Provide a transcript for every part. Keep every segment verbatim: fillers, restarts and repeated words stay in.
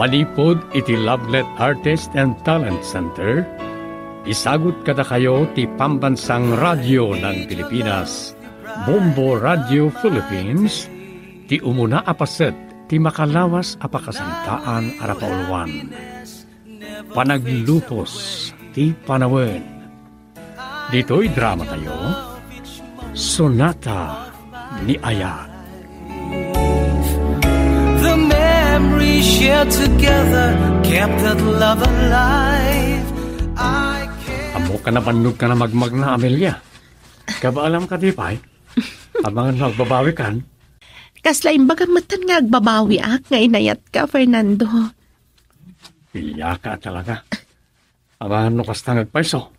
Manipud iti Lovelet Artist and Talent Center, isagut kadakayo ti Pambansang Radyo ng Pilipinas, Bombo Radio Philippines, ti umuna a paset ti makalawas a pakasantaan a napauluan. Panaglupos ti panawen. Ditoy drama tayo, Sonata ni Ayat. The memory shared together kept that love alive. I can't. Ammok a nabannog ka na magmagna, Amelia. Kabaalam ka, di pay? Amangan no agbabawi kan? Kasla imbagam metten nga agbabawiak nga inayat ka, Fernando. Iya ka talaga. Amangan no kasta nga agpayso.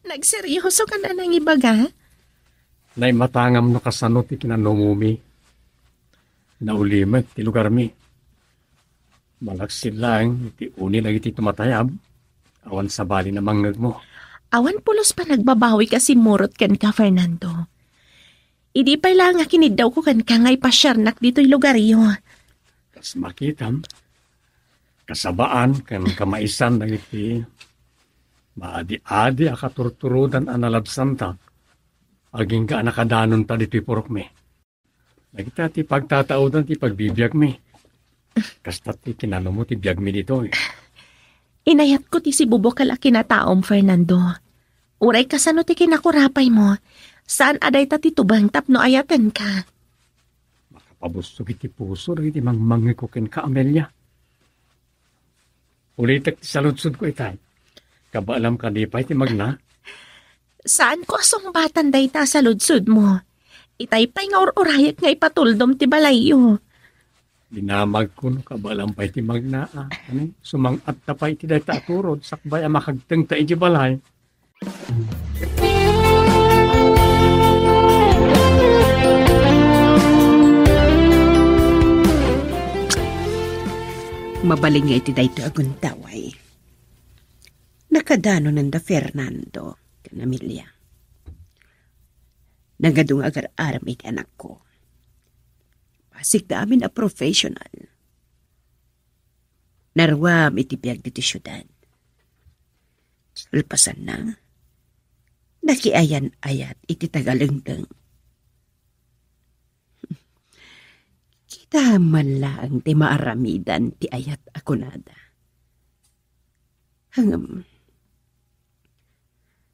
Nagseryoso ka na nangibaga? Naimatangam no kasano ti kinanumumi. Naulimek ti lugarmi. Malaksid laeng ti uni dagiti tumatayab, awan sabali a mangngegmo. Awan pulos panagbabawi ka simmurot kenka, Fernando. Idi pay laeng a kiniddawko kenka nga ipasiarnak ditoy lugaryo. Kas makitam, kasabaan ken kamaisan dagiti maadi-adi a katurturodan a nalabsantak, agingga a nakadanonta ditoy purokmi. Dagita ti pagtataudan ti pagbibiagmi. Kasta ti kinanumo ti biagmi ditoy. Inayatko ti sibubukel a kinataom, Fernando. Uray kasano ti kinakurapaymo, saan a dayta ti tubeng tapno ayatenka. Makapabussog iti puso dagiti mangmangngegko kenka, Amelia. Ulitek ti saludsodko itay. Kabaalam kadi pay ti magna? Saanko a sungbatan dayta a saludsodmo. Itay pay nga ur-urayek nga ipatuldom ti balayyo. Dinamagko no kabaalam pay ti magna, a. Ano? Sumang-atta pay iti dayta a turod sakbay a makagtengta iti balay. Mabalin nga iti daytoy a gundaway, nakadanonanda Fernando ken Amelia. Nagadu nga agar-aram iti anakko. Bassit amin a professional. Naruam iti biag ditoy siudad. Kalpasanna, nakiayan-ayat iti tagalengdeng. Kita man laeng ti maaramidan ti ayat a kunada. Ngem,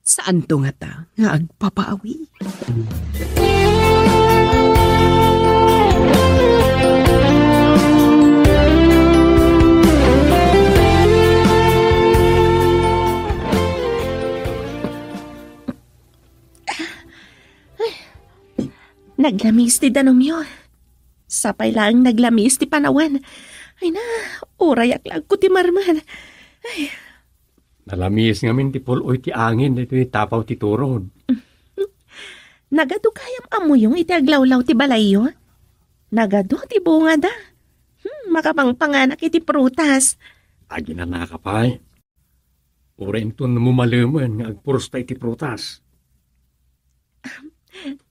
saanto ngata nga agpapaawid? Naglamis ti danumyo. Sapay laeng naglamis ti panawen. Ay na, urayak la agko ti marmar. Ay. Nalamis ngamin ti pul-oy ti angin ditoy tapaw ti turod. Nagadu gayam a muyong iti aglawlaw ti balayyo. Nagadu ti bungada. Hmm, makapangpanganak iti prutas. Aginanaka pay. Uray inton mumalemen nga agpurusta iti prutas.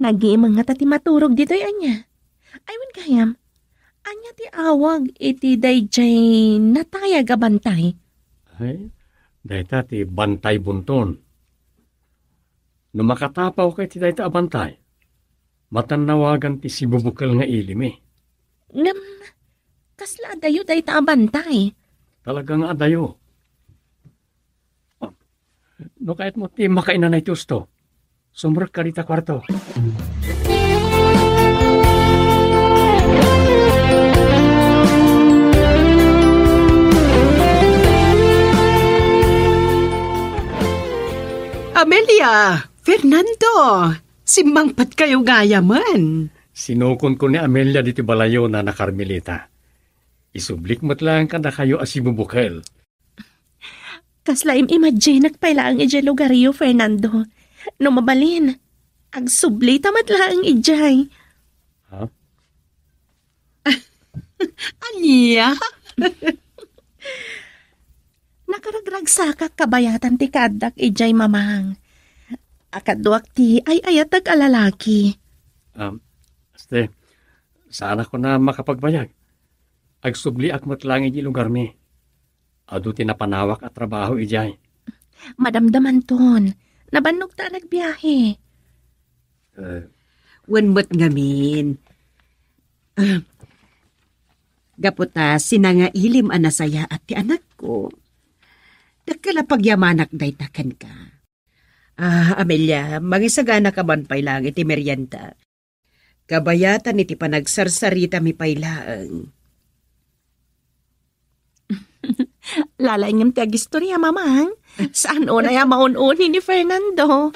Nagimeng ngata ti maturog ditoy ania? Ay, wen gayam, ania ti awag iti daydiay natayag a bantay? Ay, dayta ti bantay bunton. No makatapaw ka iti dayta a bantay, matannawagan ti sibubukel nga ilimi. Ngem, kasla adayo dayta a bantay? Talaga nga adayo. No kayatmo ti makainanay ti usto, sumrek ka dita kuarto. Amelia, Fernando, simmangpet kayo gayamen. Sinukonko ni Amelia ditoy balayona a Carmelita. Isublik met laeng kadakayo a sibubukel. Kasla im-imaginek pay laeng idiay lugaryo, Fernando. No mabalin, agsublita met laeng idiay. Ha? Ania? Nakaragragsakak kabayatan ti kaaddak idiay, Mamang. Akaduak ti ay-ayatek a lalaki. Um, Este, saan ako na makapagbayag? Agsubliak met laeng idiay lugarmi. Adu ti napanawak a trabaho idiay. Madamdamanton. Nabannogta a nagbiahe. Eh. Wen met ngamin. Ah, gapu ta sinangailim a nasayaat ti anakko. Dakkel a pagyamanak dayta kenka. Ah, Amelia, mangisagana ka man pay laeng iti merienda. Kabayatan iti panagsarsaritami pay laeng. Lalaingem ti agistorya, Mamang. Saan unay a maun-uni ni Fernando?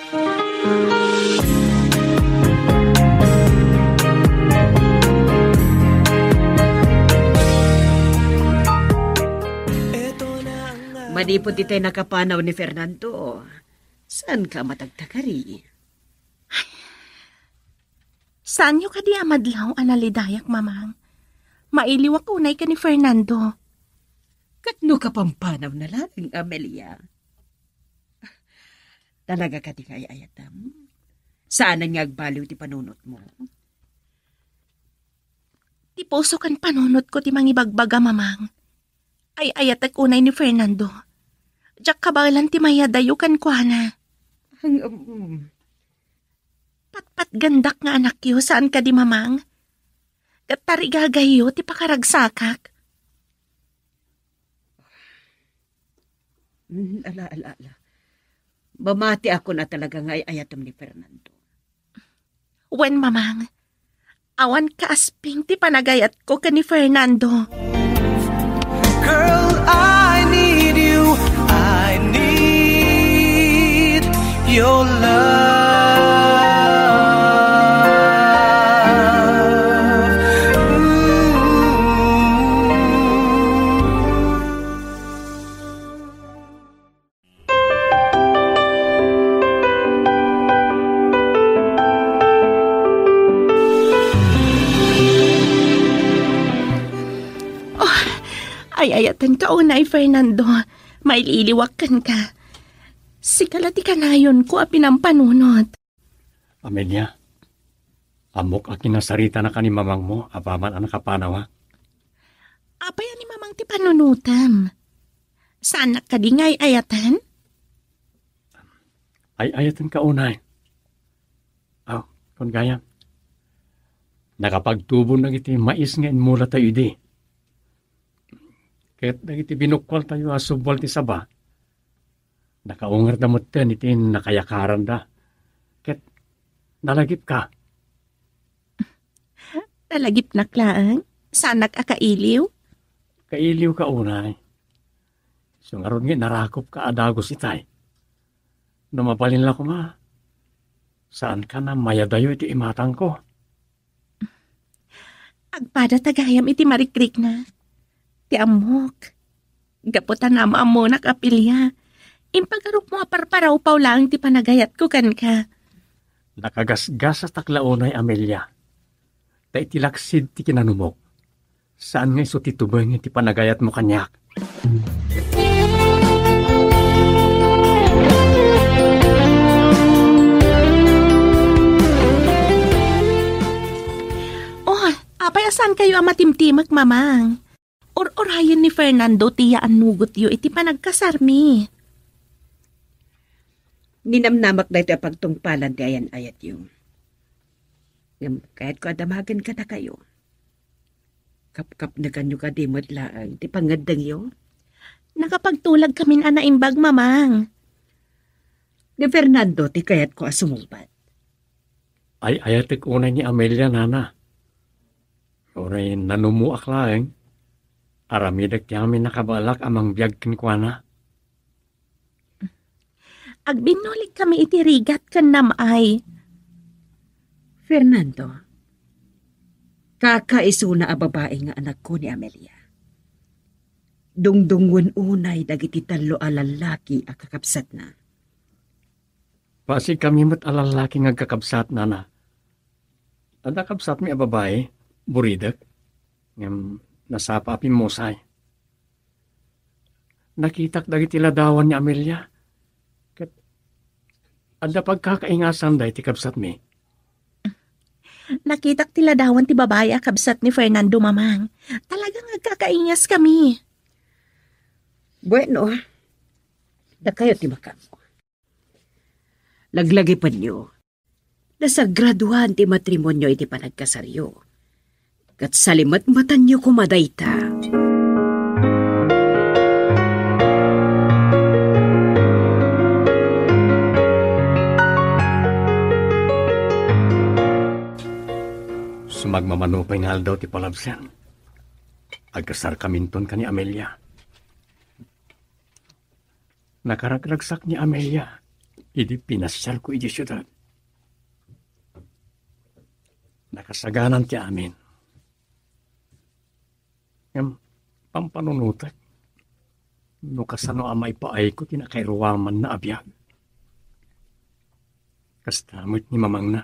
Manipud itay nakapanaw ni Fernando, saanka a matagtagari? Saanyo kadi a madlaw a nalidayak, Mamang? Mailiwak unay ken ni Fernando. Ket no kapampanawna laeng, Amelia? Talaga kadi nga ay-ayatem? Saanen nga agbaliw ti panunotmo? Ti puso ken panunotko ti mangibagbaga, Mamang. Ay-ayatek unay ni Fernando. Diak kabaelan ti mayadayo kenkuana. Ang, um, Patpatgendak nga anakyo, saan kadi, Mamang? Ket tarigagayyo ti pakaragsakak. Mm, ala, ala, ala. Mamatiakon a talaga nga ay-ayatem ni Fernando. Wen, Mamang. Awan kaasping ti panagayatko ken ni Fernando. Girl, I need you. I need your love. Ooh. Oh, ay-ayatenka unay, Fernando. Mailiwak kenka. Sika la ti kanayonko a pinampanunot. Amelia, ammok a kinasaritanaka ni mamangmo apaman a nakapanawak. Apay a ni mamang ti panunotem? Saanak kadi nga ay-ayaten? Ay-ayatenka unay. Aw, kun gayam, nakapagtubon dagiti mais nga immulatayo idi. Ket dagiti binukkualtayo a subwal ti saba, nakaungerda metten iti nakayakaranda. Ket nalagipka. Nalagipnak laeng? Saanak a kailiw? Kailiwka unay. Isu ngarud nga narakopka a dagus itay. No mabalin la koma, saanka a mayadayo iti imatangko. Agpadata gayam iti marikriknak. Ti ammok, gapu ta naammonak a pilia, impagarupmo a parparawpaw laeng ti panagayatko kenka. Nakagasgasatak la unay, Amelia. Ta iti laksid ti kinanumok, saan nga isu ti tubeng ti panagayatmo kaniak. Oh, apay a saankayo a matimtimek, Mamang? Ur-urayen ni Fernando ti yaannugotyo iti panagkasarmi. Ninamnamak daytoy a pagtungpalan ti ayan-ayatyo. Ngem kayatko a damagen kadakayo. Kapkapneganyo kadi met laeng ti pangngeddengyo? Nakapagtulagkamin a naimbag, Mamang. Ni Fernando ti kayatko a sumungbat. Ay-ayatek unay ni Amelia, nana. Uray nanumoak laeng, aramidek ti amin a kabaelak a mangbiag kenkuana. Agbinnulikkami iti rigat ken nam-ay. Fernando, kakaisuna a babai nga anakko ni Amelia. Dungdungngoen unay dagiti tallo a lallaki a kakabsatna. Pasigkami met a lallaki nga agkakabsat, nana. Adda kabsatmi a babai, buridek, ngem nasapa a pimmusay. Nakitak dagiti ladawan ni Amelia, ket adda pagkakaingasanda iti kabsatmi. Nakitak ti ladawan ti babai a kabsat ni Fernando, Mamang. Talagang agkakaingaskami. Bueno, dakayo ti makaammo. Laglagipenyo. Nasagradoan ti matrimonio iti panagkasaryo. Ket salimetmetanyo koma dayta. Sumagmamano pay nga aldaw ti palabsen, agkasarkaminton ken ni Amelia. Nakaragragsak ni Amelia idi pinasiarko idiay siudad. Nakasaganan ti amin. Ngem pampanunotek no kasano a maipaayko ti nakairuamanna a biag. Kasta met ni mamangna.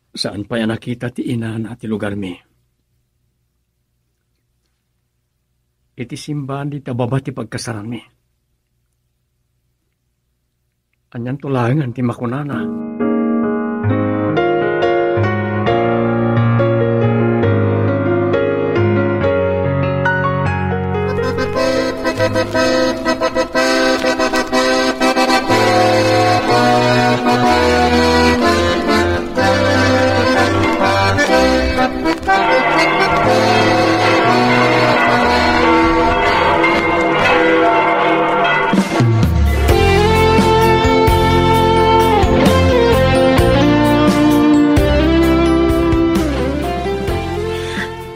Saan pay a nakita ti inana ti lugarmi. Iti simbaan dita baba ti pagkasaranmi. Anianto laengen ti makunana?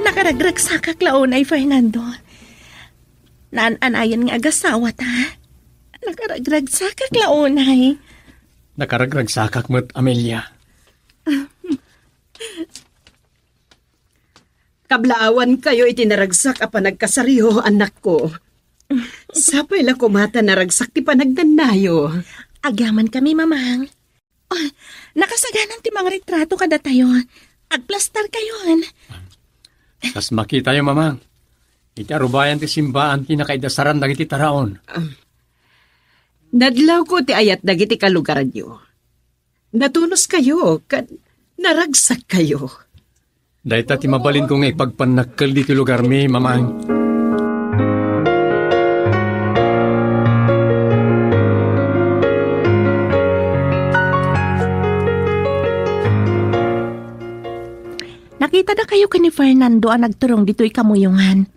Nakaragragsakak la unay, Fernando. Naan-anayon nga agasawata. Nakaragragsakak la unay. Nakaragragsakak met, Amelia. Kablaawankayo iti naragsak a panagkasaryo, anakko. Sapay la koma ta naragsak ti panagdannayo. Agyamankami, Mamang. Ah, nakasaganan ti mangretrato kadatayo. Agplastarkayon. Kas makitayo, Mamang. Iti arubayan ti simbaan ti nakaidasaran dagiti taraon. Ah, nadlawko ti ayat dagiti kalugaranyo. Natunoskayo ket naragsakkayo. Dayta ti mabalinko nga ipagpannakkel ditoy lugarmi, Mamang. Nakitadakayo ken ni Fernando a nagturong ditoy kamuyongan.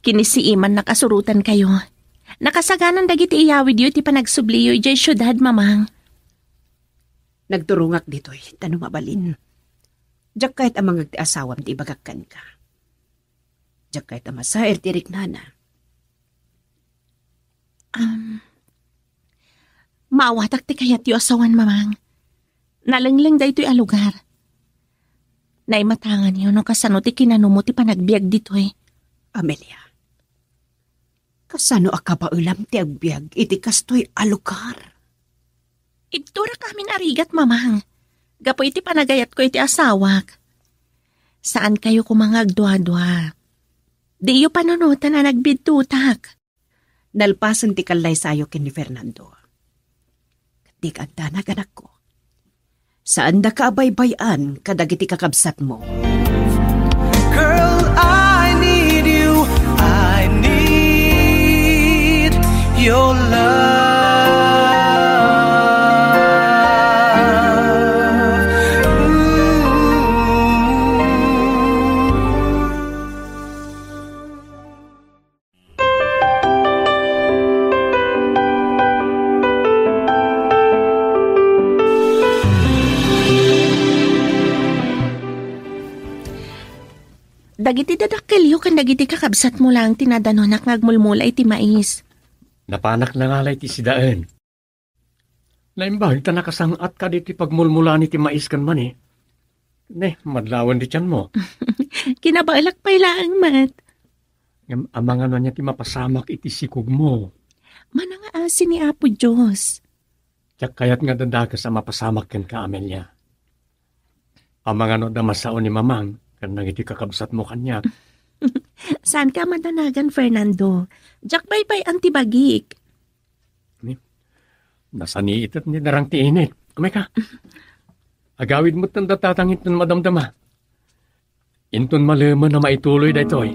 Kinisiimannak a surotankayo. Nakasaganan dagiti iyawidyo iti panagsubliyo idiay siudad, Mamang. Nagturongak ditoy, ta no mabalin, diak kayat a mangngeg ti asawam ti ibagak kenka. Diak kayat a masair ti riknana. Um, maawatak ti kayatyo a sawen, Mamang. Nalengleng daytoy a lugar. Naimatanganyo no kasano ti kinanumo ti panagbiag ditoy. Amelia, kasano a kabaelam ti agbiag iti kastoy a lugar? Ibturak amin a rigat, Mamang, gapu iti panagayatko iti asawak. Saankayo koma nga agduadua. Diyo panunotan a nagbiddutak. Nalpasen ti kallaysayo ken ni Fernando. Ket dika agdanag, anakko. Saandaka a baybay-an kadagiti kakabsatmo. Girl, I need you. I need your love. Ooh. Dagiti dadakkelyo ken dagiti kakabsatmo laeng ti nadanonak nga agmulmula iti mais. Napanak nangalay ti sidaen. Naimbag ta nakasang-atka ditoy pagmulmulani ti mais ken mani. Ne, madlawen ti tianmo. Kinabaelak pay laeng met. Ngem amangan ania ti mapasamak iti sikogmo? Manangaasi ni Apo Dios. Diak kayat nga dadagus a mapasamak kenka, Amelia. Amangan no adda masao ni Mamang ken dagiti kakabsatmo kaniak. Saanka a madanagan, Fernando. Diak baybay-an ti bagik. Ni? Nasaniitet ni darang ti init. Umay ka. Agawid met ten datang inton madamdama. Inton malemen a maituloy daytoy.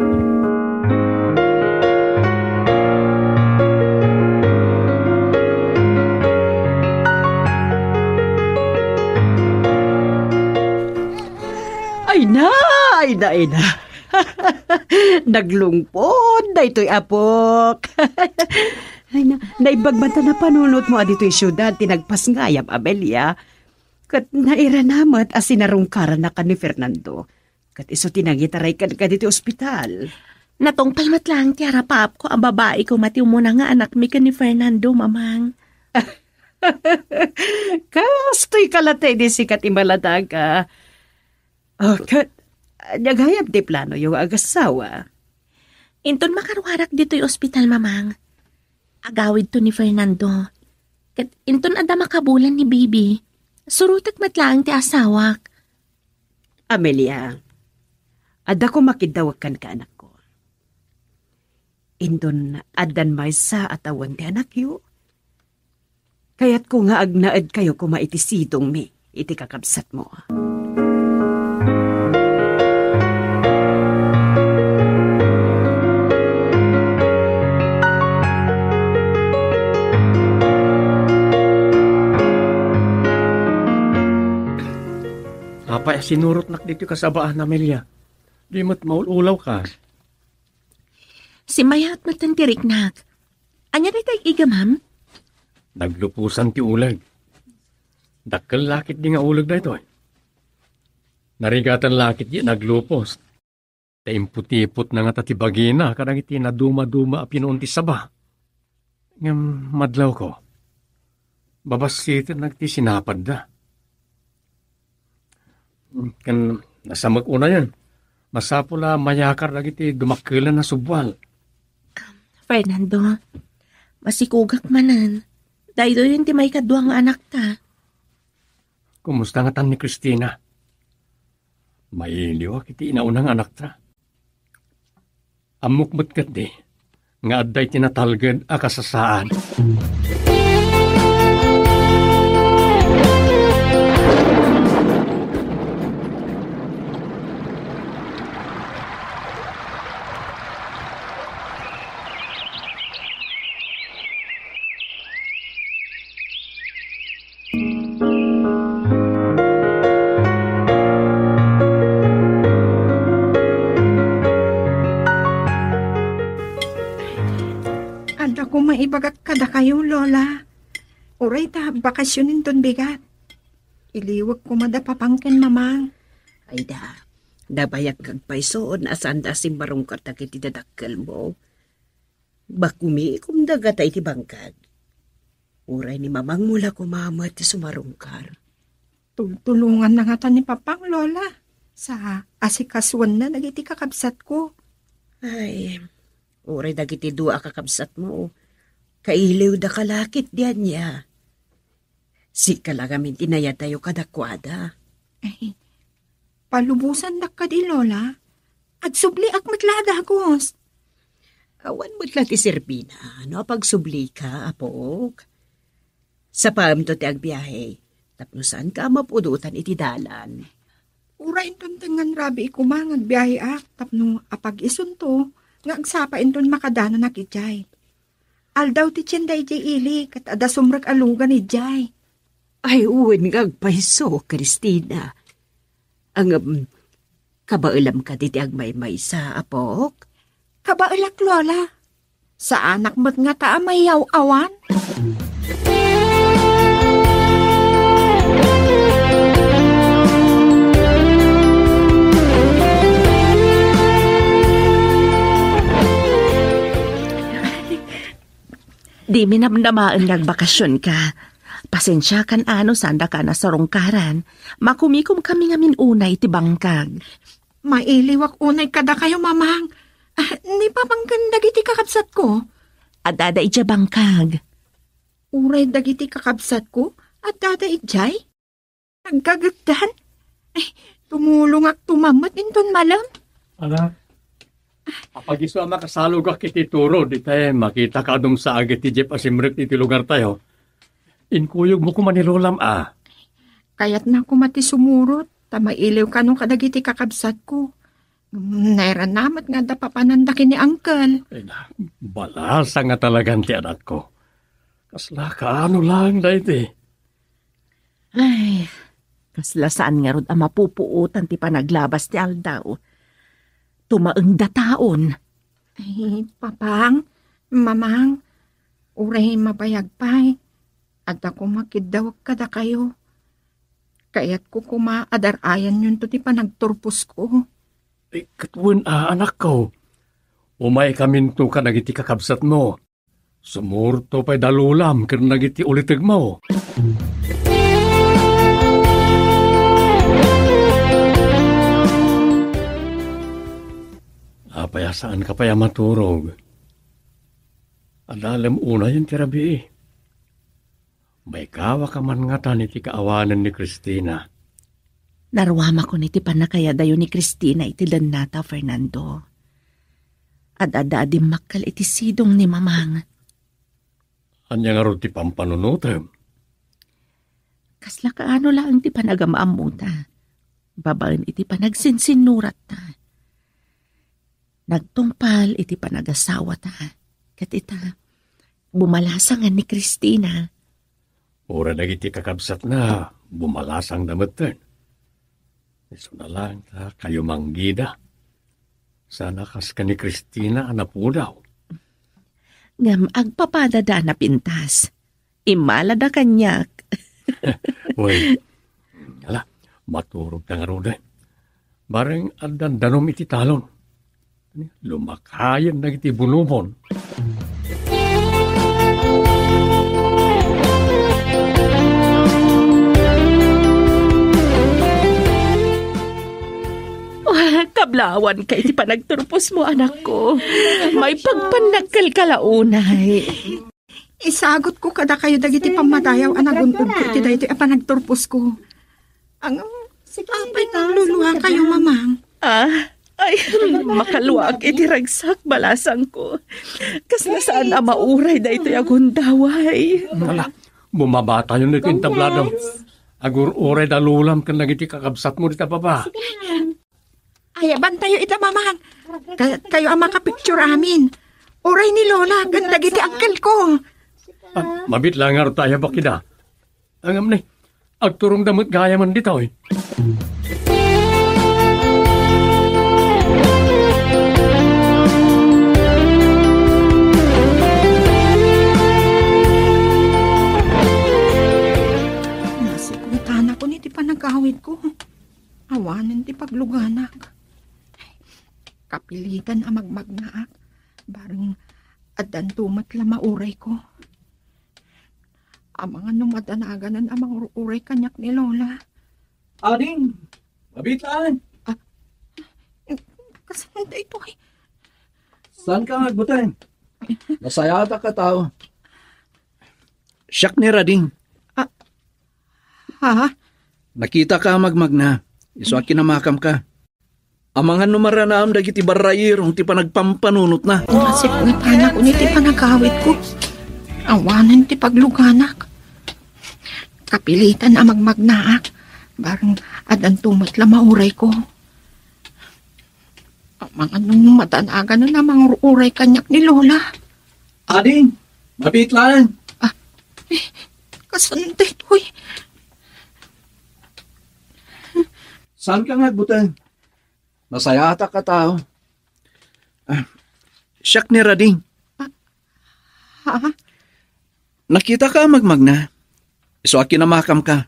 Ay na, ay na, ay na. Naglungpod daytoy, apok. Ay na, naimbag man ta napanunotmo a ditoy siudad ti nagpasngayam, Amelia. Ket nairana met a sinarungkarannak ken ni Fernando. Ket isu ti nangitaray kenka ditoy ospital. Natungpal met laeng ti arapaapko a babai koma ti umuna nga anakmi ken ni Fernando, Mamang. Kastoy ka latta idi sika ti maladaga. Oh, ket, ania gayam ti planoyo nga agassawa? Inton makaruarak ditoy ospital, Mamang, agawidto ni Fernando. Ket inton adda makabulan ni Bibi, surotek met laeng ti asawak. Amelia, adda koma kiddawek kenka, anakko. Inton addan maysa a tawen ti anakyo, kayatko nga agnaedkayo koma iti sidongmi iti kakabsatmo. Apay a sinurotnak ditoy kasabaan, Amelia? Di met maul-ulawka. Simmayaat met ti riknak. Ania dayta, ig-iga, ma'am? Nagluposan ti uleg. Dakkel la ketdi nga uleg daytoy. Narigatan la ketdi naglupos. Ta imputipotna ngata ti bagina kadagiti nadumaduma a pinuon ti saba. Ngem madlawko, babassitennak ti sinapadda. Ken nasamek unayen, masapul a mayakar dagiti dumakkelan a subbual. Fernando, masikugak manen. Daytoyen ti maikadua nga anakta. Kumusta ngatan ni Christina? Mailiwak iti inauna nga anakta. Ammok met ketdi nga adda iti natalged a kasasaad. Adda koma ibagak kadakayo, Lola. Uray ta bakasyon inton bigat. Iliwek koma da Papang ken Mamang. Ay da, nabayag kagpayso no saanda a simmarungkar dagiti dadakkelmo. Bakumikom da ngata iti bangkag. Uray ni Mamangmo la koma met ti sumarungkar. Tultulonganna ngata ni Papang, Lola. Sa asikasuenna dagiti kakabsatko. Ay, uray dagiti dua a kakabsatmo, kailiwdaka la ketdi ania. Sika la ngamin ti nayadayo kadakuada. Ay, palubosandak kadi, Lola. Agsubliak met la a dagus. Awan met la ti serbina no apagsublika, apok. Sapaemto ti agbiahe, tapno saanka a mapudotan iti dalan. Uray inton tengngan rabii koma nga agbiaheak tapno apag-isunto nga agsapa inton makadananak idiay. Aldaw ti tienda idiay ili ket adda sumrek a lugan idiay. Ay, wen nga agpayso, Christina. Ngem, kabaelam kadi ti agmaymaysa, apok? Kabaelak, Lola. Saanak met ngata a mayaw-awan. Dimi namnamaen nga agbakasionka. Pasensiakan a no saandaka a nasarungkaran. Makumikomkami ngamin unay iti bangkag. Mailiwak unay kadakayo, Mamang. Ah, ni Papang ken dagiti kakabsatko? Addada idiay bangkag. Uray dagiti kakabsatko, addada idiay? Nagkagekdan? Ay, tumulongak tumamet inton malem. Anak, apag-isu a makasalogak iti turo, ditay makitaka a dumsaag iti jeep a simrek iti lugartayo. Inkuyogmo koma ni Lolam a. Kayatna koma ti sumurot, ta mailiw kano kadagiti kakabsatko. Mm, nairana met nga adda papananda ken ni Uncle. Ay, na, balasang nga talagan ti anakko. Kasla kaano laeng daydi? Ay, kasla saan ngarud a mapupuotan ti panaglabas ti aldaw. Tumaengda taon. Ay, Papang, Mamang, uray mabayag pay, adda koma kiddawek kadakayo. Kayatko koma a dar-ayannonto ti panagturposko. Eh, ket wen a, anakko. Umaykaminto kadagiti kakabsatmo. Sumurotto pay da Lolam ken dagiti ulitegmo. Apay a saanka pay a maturog? Adalem unayen ti rabii. Maikawaka man ngatan iti kaawanen ni Cristina. Naruamakon iti pannakayadayo ni Cristina iti dennata, Fernando. Ad-adda a dimmakkel iti sidong ni Mamang. Ania ngarud ti pampanunotem? Kasla kaano laeng ti panagam-ammota babaen iti panagsinsinnuratta. Nagtungpal iti panagasawata. Ket ita, bumalasangan ni Cristina. Uray dagiti kakabsatna, bumalasangda metten. Isuna laeng ta kayo manggida. Saan a kas ken ni Cristina a napudaw. Ngem agpapadada a napintas. Immalada kaniak. Wen, ala, maturogta ngaruden. Bareng addan danum iti talon. Lumakayen dagiti bunubon. Ah, kablawan ka iti panagturposmo, anakko. May pagpannagkalkalaunay. Isagutko kadakayo dagiti pammadayaw a nagun-ogko iti daytoy a panagturposko. Ang, apay nga agluluakayo, Mamang? Ah, ay, makaluak iti ragsak, balasangko. Kasla saan a mauray daytoy a gundaway. Ala, bumabatayon iti entablado. Agur-uray da Lolam ken dagiti kakabsatmo dita baba. Ayabantayo ita, Mamang. Kayatkayo a makapicture amin. Uray ni Lola ken dagiti angkelko. Ah, mabit la ngarud ta ayabak ida. Ngem ni, agturongda met gayamen ditoy. Nasikutanakon iti panagawidko. Awanen ti pagluganak. Kapilitan a magmagnaak. Bareng addanto met la maurayko. Amangan no madanaganan a mangur-uray kaniak ni Lola. Ading, mabitlaan. Ah, kasano daytoy? Saan ka nga agbuteng? Nasayatak a tao. Siak ni Rading. Ah, ha? Nakita ka a magmagna. Isu a kinamakam ka. Amangan no maranaam dagiti barrairong ti panagpampanunotna. Nasikutanakon iti panagawidko. Awanen ti pagluganak. Kapilitan a magmagnaak. Bareng addanto met la maurayko. Amangan no madanaganan a mangur-uray kaniak ni Lola. Ading, mabitlaan. Ah, eh, kasano daytoy? Saan ka nga agbuteng? Nasayatak a tao. Ah, siak ni Rading. Ah, ha? Nakita ka a magmagna. Isu a kinamakam ka.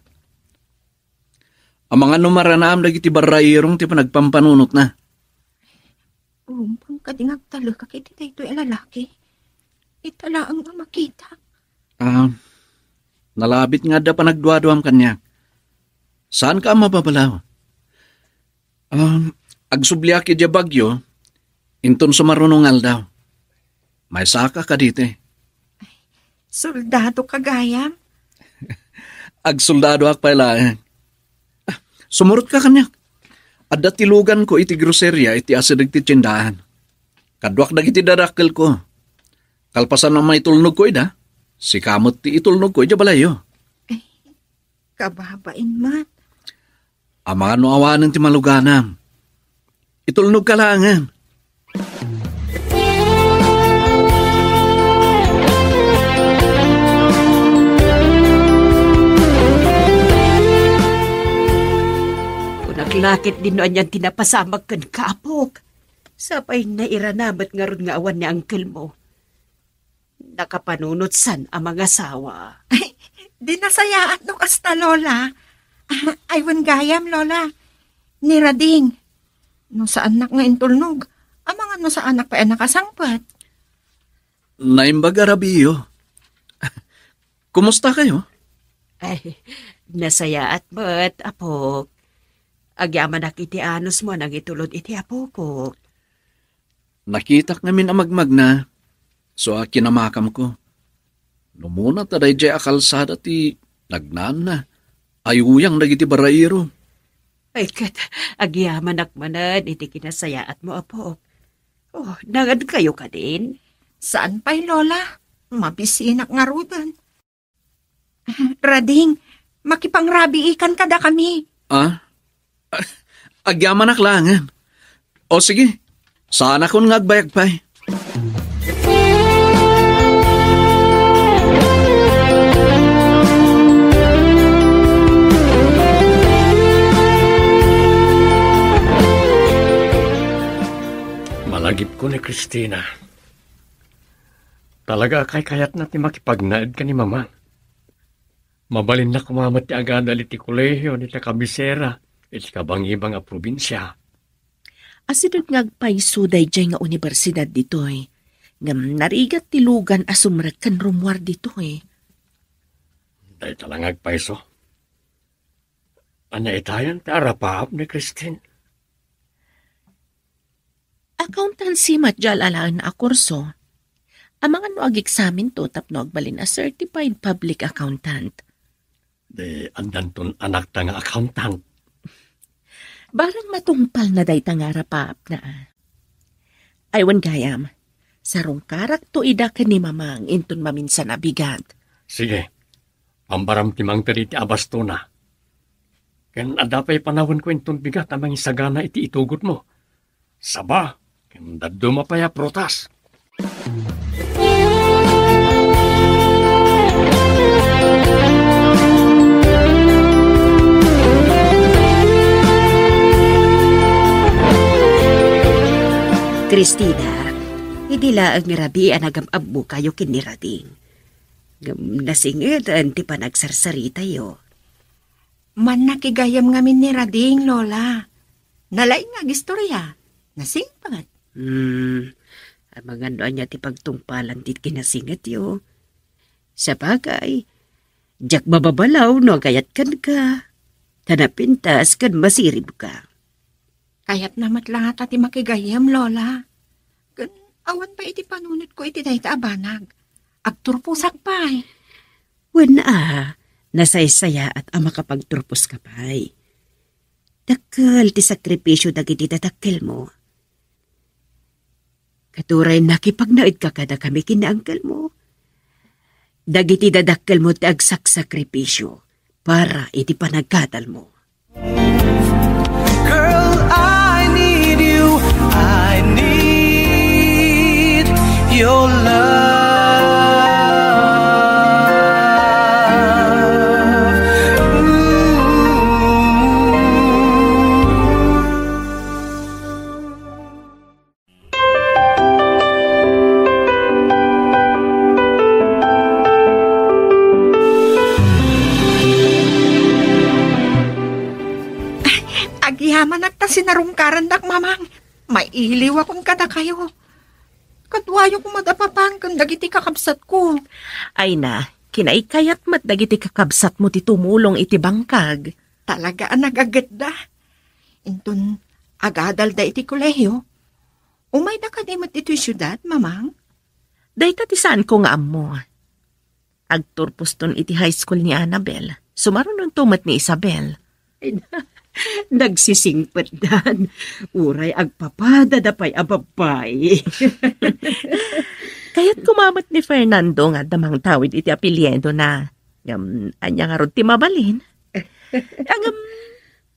Amangan no maranaam dagiti barrairong ti panagpampanunotna. Rumbeng kadi nga agtalekak iti daytoy a lalaki. Ita laeng a makita. Ah, nalabit nga adda panagduaduam kaniak. Saan ka a mababalaw? Ah, agsubliak idiay Baguio, inton sumaruno nga aldaw. Maysaka kaditi. Soldado ka gayam? Agsoldadoak pay laeng. Ah, sumurotka kaniak. Adda ti luganko iti groseria iti asideg ti tiendaan. Kaduak dagiti dadakkelko. Kalpasan a maitulnogko ida, sika met ti itulnogko idiay balayyo. Kababain met. Amangan no awanen ti maluganam. Itulnog ka laengen. Kunak la ketdin no anian ti napasamak kenka, apok. Sapay nairanamet ngarud nga awan ni uncle mo. Nakapanunot san a mangasawa. Ay, di nasayaat no kasta, Lola. Ah, ay, wen gayam, Lola. Ni Rading. No saannak nga intulnog, amangan no saanak pay a nakasangpet. Naimbag a rabiyo. Kumusta kayo? Ay, nasayaat met, apok. Agyamanak iti anus mo a nangitulod iti apokok. Nakitak ngamin a magmagna, so a kinamakamko. Numuna ta daydiay a kalsada ti nagnaanna. Ayuyang dagiti baraero. Ay, ket agyamanak manen iti kinasayaat mo, apok. Oh, nangadkayo kadin? Saan pay, Lola. Mabisinak ngaruden. Rading, makipangrabiikan kadakami. Ah? Agyamanak laengen. O sige, saanakon nga agbayag pay. Malagipko ni Christina. Talaga a kaykayatna ti makipagnaed ken ni Mamang. Mabalinna koma met ti agadal iti kolehio dita kabisera iti kabangibang a probinsia. Asideg nga agpayso daydiay nga universidad ditoy, ngem narigat ti lugan a sumrek ken rummuar ditoy. Dayta la nga agpayso. Ania itayen ti arapaap ni Christine? Accountancy met diay alaenna a kurso. Amangan no ageksaminto tapno agbalin a certified public accountant. Di, addanton anakta nga accountant. Barang matungpalna dayta nga arapaapna. Ay, wen gayam, sarungkarakto ida ken ni Mamang inton maminsan a bigat. Sige, pambaram ti mangted iti abastona. Ken adda pay panawenko inton bigat a mangisagana iti itugotmo. Saba, ken dadduma pay a prutas. Christina, idi laeng nga rabii a nagam-ammokayo ken ni Rading. Ngem nasingeden ti panagsarsaritayo. Mannakigayam ngamin ni Rading, Lola. Nalaing nga agistorya. Nasingpet. Hmm. Amangan no ania ti pagtungpalan ti kinasingetyo. Sabagay, diak mababalaw no agayat kenka. Ta napintas ken masiribka. Kayatna met la ngata ti makigayam, Lola. Ken awan pay iti panunotko iti dayta a banag. Agturposak pay. Wen a, nasaysayaat a makapagturposka pay. Dakkel ti sakripisio dagiti dadakkelmo. Ket uray nakipagnaedka kadakami ken ni angkelmo, dagiti dadakkelmo ti agsaksakripisio para iti panagkadalmo. Girl, I need you. I need your love. Ooh. Agyamanak ta sinarungkarandak, Mamang. Mailiwakon kadakayo. Kaduayo koma da Papan ken dagiti kakabsatko. Ay na, kinaykayat met dagiti kakabsatmo ti tumulong iti bangkag. Talaga a nagagetda. Inton agadalda iti kolehio, umayda kadi met ditoy siudad, Mamang? Dayta ti saanko nga ammo. Agturposton iti high school ni Annabel. Sumarunonto met ni Isabel. Ay, nagsisingpetdan. Uray agpapadada pay a babbai. Kayat koma met ni Fernando nga adda mangtawid iti apelyidona. Ngem, ania ngarud ti mabalin? Ngem,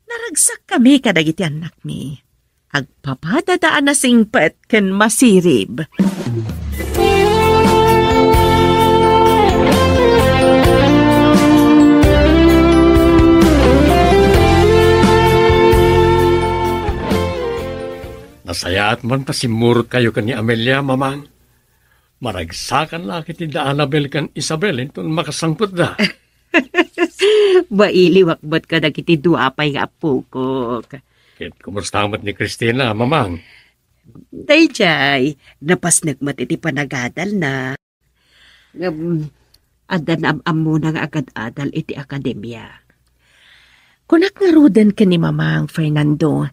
naragsakkami kadagiti annakmi. Agpapadada a nasingpet ken masirib. Nasayaat man ta simmurotkayo ken ni Amelia, Mamang. Maragsakan la ket ni da Annabel ken Isabel inton makasangpetda. Mailiwak met kadagiti dua pay nga appokok. Ket kumusta met ni Christina, Mamang? Daydiay, napasnek met iti panagadalna. Ngem, adda naam-ammona nga agad-adal iti akademia. Kunak ngaruden ken ni Mamang Fernando,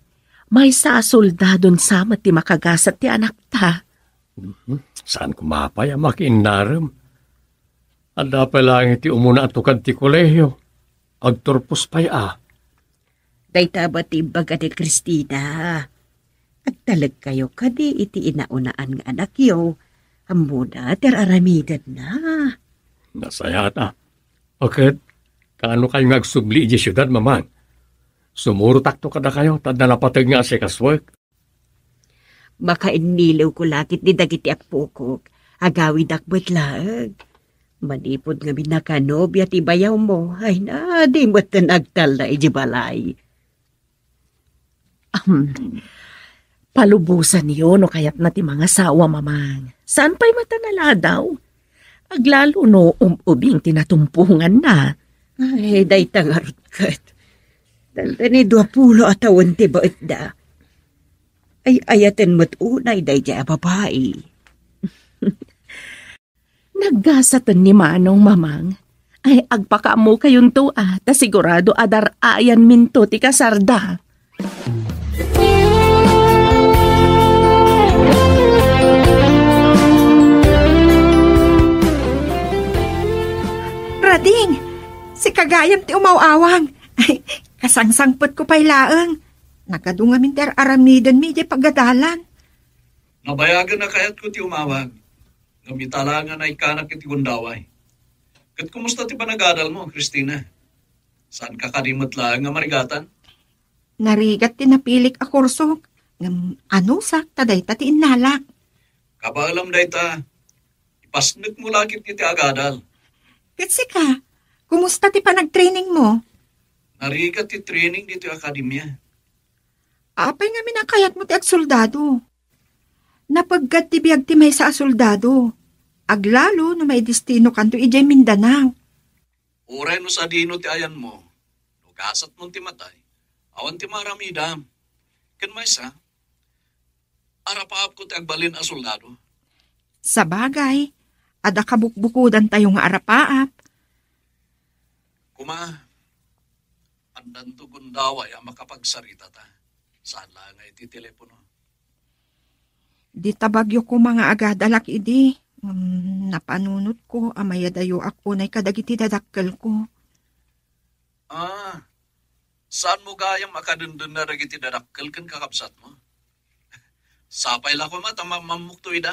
maysa a soldadon sa met ti makagasat ti anakta. Mhm. Saan koma pay a makiinnarem? Adda pay laeng iti umuna a tukad ti kolehio. Agturpos pay a. Dayta met ti imbaga ni Christina. Agtalekkayo kadi iti inaunaan nga anakyo. Ammona ti ar-aramidenna. Nasayaat a. Ket, kaano kayo nga agsubli idiay siudad, Mamang? Sumurotakto kadakayo, ta adda napateg nga asikasuek. Makainnilew ko la ket ni dagiti appokok. Agawidak met laeng. Manipud ngamin nakanobia ti bayawmo, ay na, di met ten agtalna idiay balay. Ahem. Palubosanyo no kayatna ti mangasawa, Mamang. Saan pay met a naladaw? Aglalo no um-ubing ti natumponganna. Ay, dayta ngarud ket. Dayta ni dua pulo a tawen ti baetda. Ay, ayaten met unay daydiay a babai. Naggasaten ni Manong, Mamang. Ay, agpakaammokayon to, a, ta sigurado a dar-ayanminto ti kasarda. Rading, sika gayam ti umaw-awang. Ay, kasangsangpetko pay laeng. Nagadu ngamin ti ar-aramidenmi idiay pagadalan. Nabayagen a kayatko ti umawag. Ngem ita la nga naikkanak iti gundaway. Ket kumusta ti panagadalmo, Christina? Saanka kadi met laeng a marigatan? Narigat ti napilik a kursok, ngem anusak ta dayta ti innalak. Kabaelam dayta, ipasnekmo la ket iti agadal. Ket sika, kumusta ti panagtrainingmo? Narigat ti training ditoy akademia. Apay ngamin a kayatmo ti agsoldado? Napeggad ti biag ti maysa a soldado. Aglalo no maidestinokanto idiay Mindanao. Uray no sadino ti ayanmo, no gasatmon ti matay, awan ti maaramidam. Ken maysa, arapaapko ti agbalin a soldado. Sabagay, adda kabukbukodantayo nga arapaap. Kuma, addanto gundaway a makapagsarita ta. Saan la nga iti telepono. Dita bagyo koma nga agadalak idi, ngem napanunotko a mayadayoak unay kadagiti dadakkelko. Ah, saanmo gayam a kadendenna dagiti dadakkel ken kakabsatmo? Sapay la koma ta mammammokto ida.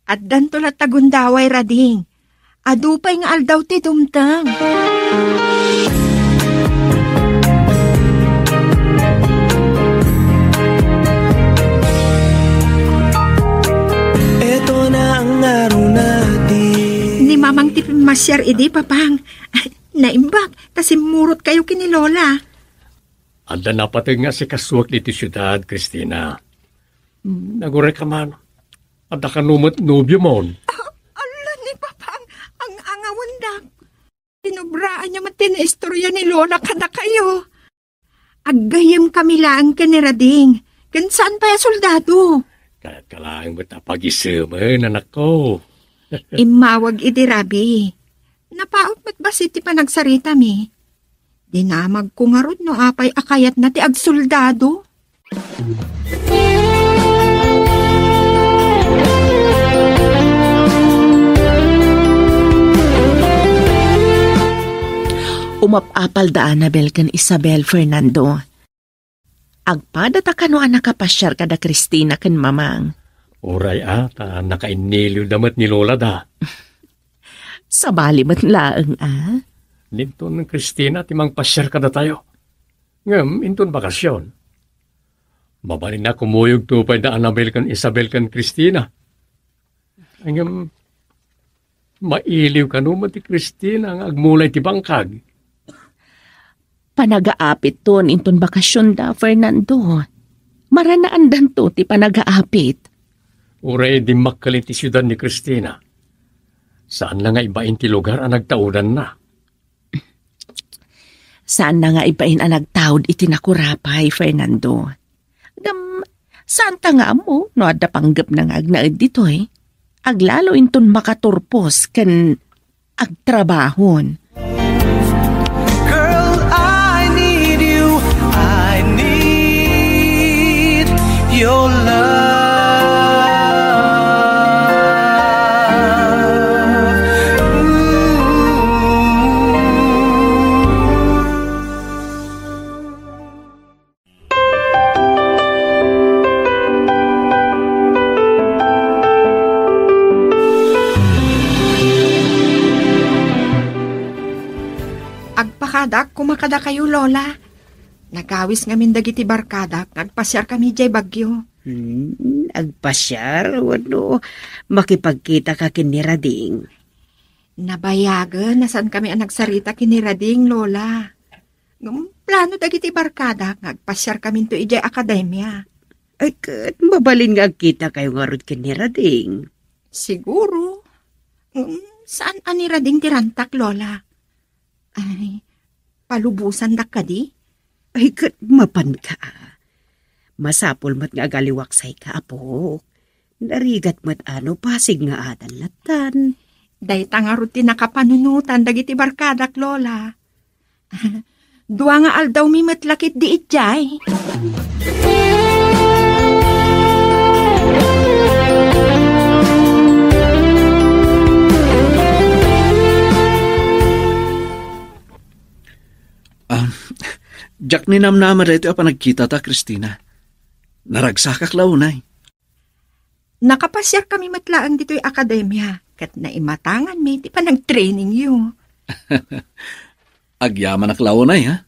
Addanto latta gundaway, Rading. Adu pay nga aldaw ti dumteng. Eto na ang ngaruna ti Ni Mamang ti pimmasiar idi, Papang. Naimbag, ta simmurotkayo ken ni Lola. Adda napateg nga asikasuak ditoy siudad, Christina. Naguray ka man. Adda kano met nobiomon? Ah, ala ni Papang, ang angawendak. Pinobraanyo met ti naistorya ni Lola kadakayo. Aggayyemkami laeng ken ni Rading, ken saan pay a soldado. Kayatka laeng met a pagisemen, anakko. Immawag idi rabii. Napaut met bassit ti panagsaritami. Dinamagko ngarud no apay a kayatna ti agsoldado. Umap-apal da Annabel ken Isabel, Fernando. Agpada ta kano a nakapasiar kada Christina ken Mamang. Uray a, ta nakainnilew da met ni Lola da. Sabali met laeng a. Inton Cristina ti mangpasiar kadatayo. Ngem inton bakasion, mabalinna kumuyogto pay da Annabel ken Isabel ken Cristina. Ngem, mailiw kano met ti Cristina nga agmula iti bangkag. Panagaapitton inton bakasionda, Fernando. Maranaandanto ti panagaapit. Uray dimmakkel iti siudad ni Cristina, saanna nga ibain ti lugar a nagtaudanna. Saanna nga ibain a nagtaud iti nakurapay, Fernando. Ngem, saanta nga ammo no adda panggepna nga agnaed ditoy. Aglalo inton makaturpos ken agtrabahon. Girl, I need you. I need your love. Ooh. Agpakadak koma kadakayo, Lola. Nagawis ngamin dagiti barkadak nga agpasiarkami idiay Baguio. Hmm, agpasiar? Wenno makipagkitaka ken ni Rading? Nabayagen a saankami a nagsarita ken ni Rading, Lola. Ngem plano dagiti barkadak nga agpasiarkaminto idiay akademia. Ay, ket mabalin nga agkitakayo ngarud ken ni Rading? Siguro. Ngem saan a ni Rading ti rantak, Lola. Ay, palubosandak kadi? Ay, ket mapanka. Masapul met nga agaliwaksayka, apok. Narigat met a no pasig nga adan lattan. Dayta ngarud ti nakapanunotan dagiti barkadak, Lola. Dua nga aldawmi met la ketdi idiay. Ah, diak ninamnama daytoy a panagkitata, Cristina. Naragsakak la unay. Nakapasiarkami met laeng ditoy akademia, ket naimatanganmi ti panagtrainingyo. Agyamanak la unay, ha?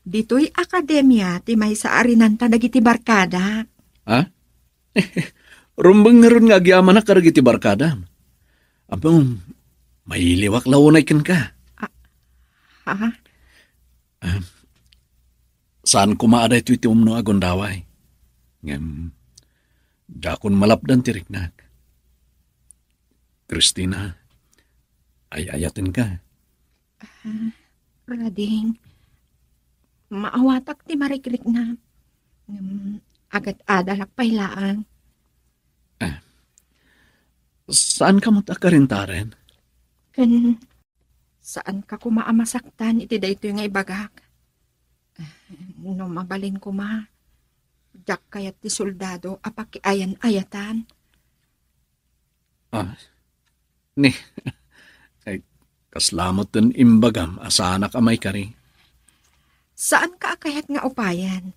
Ditoy akademia ti maysa a rinanta dagiti barkadak. Ha? Rumbeng ngarud nga agyamanak kadagiti barkadam. Ammom, mailiwak la unay kenka. Ah, ha? Ah, saan koma a daytoy ti umno a gundaway. Ngem, dakon malapdan ti riknak. Cristina, ay-ayatenka. Ah, Rading, maawatak ti marikrikna. Ngem, agad-adalak pay laeng. Ah, saan ka met a karintaren? Ken, saanka koma a masaktan iti daytoy nga ibagak. No mabalin koma, diak kayat ti soldado a pakiayan-ayatan. Ah, ni, ay, kasla met ti imbagam a saanak a maikari. Saanka a kayat nga upayen.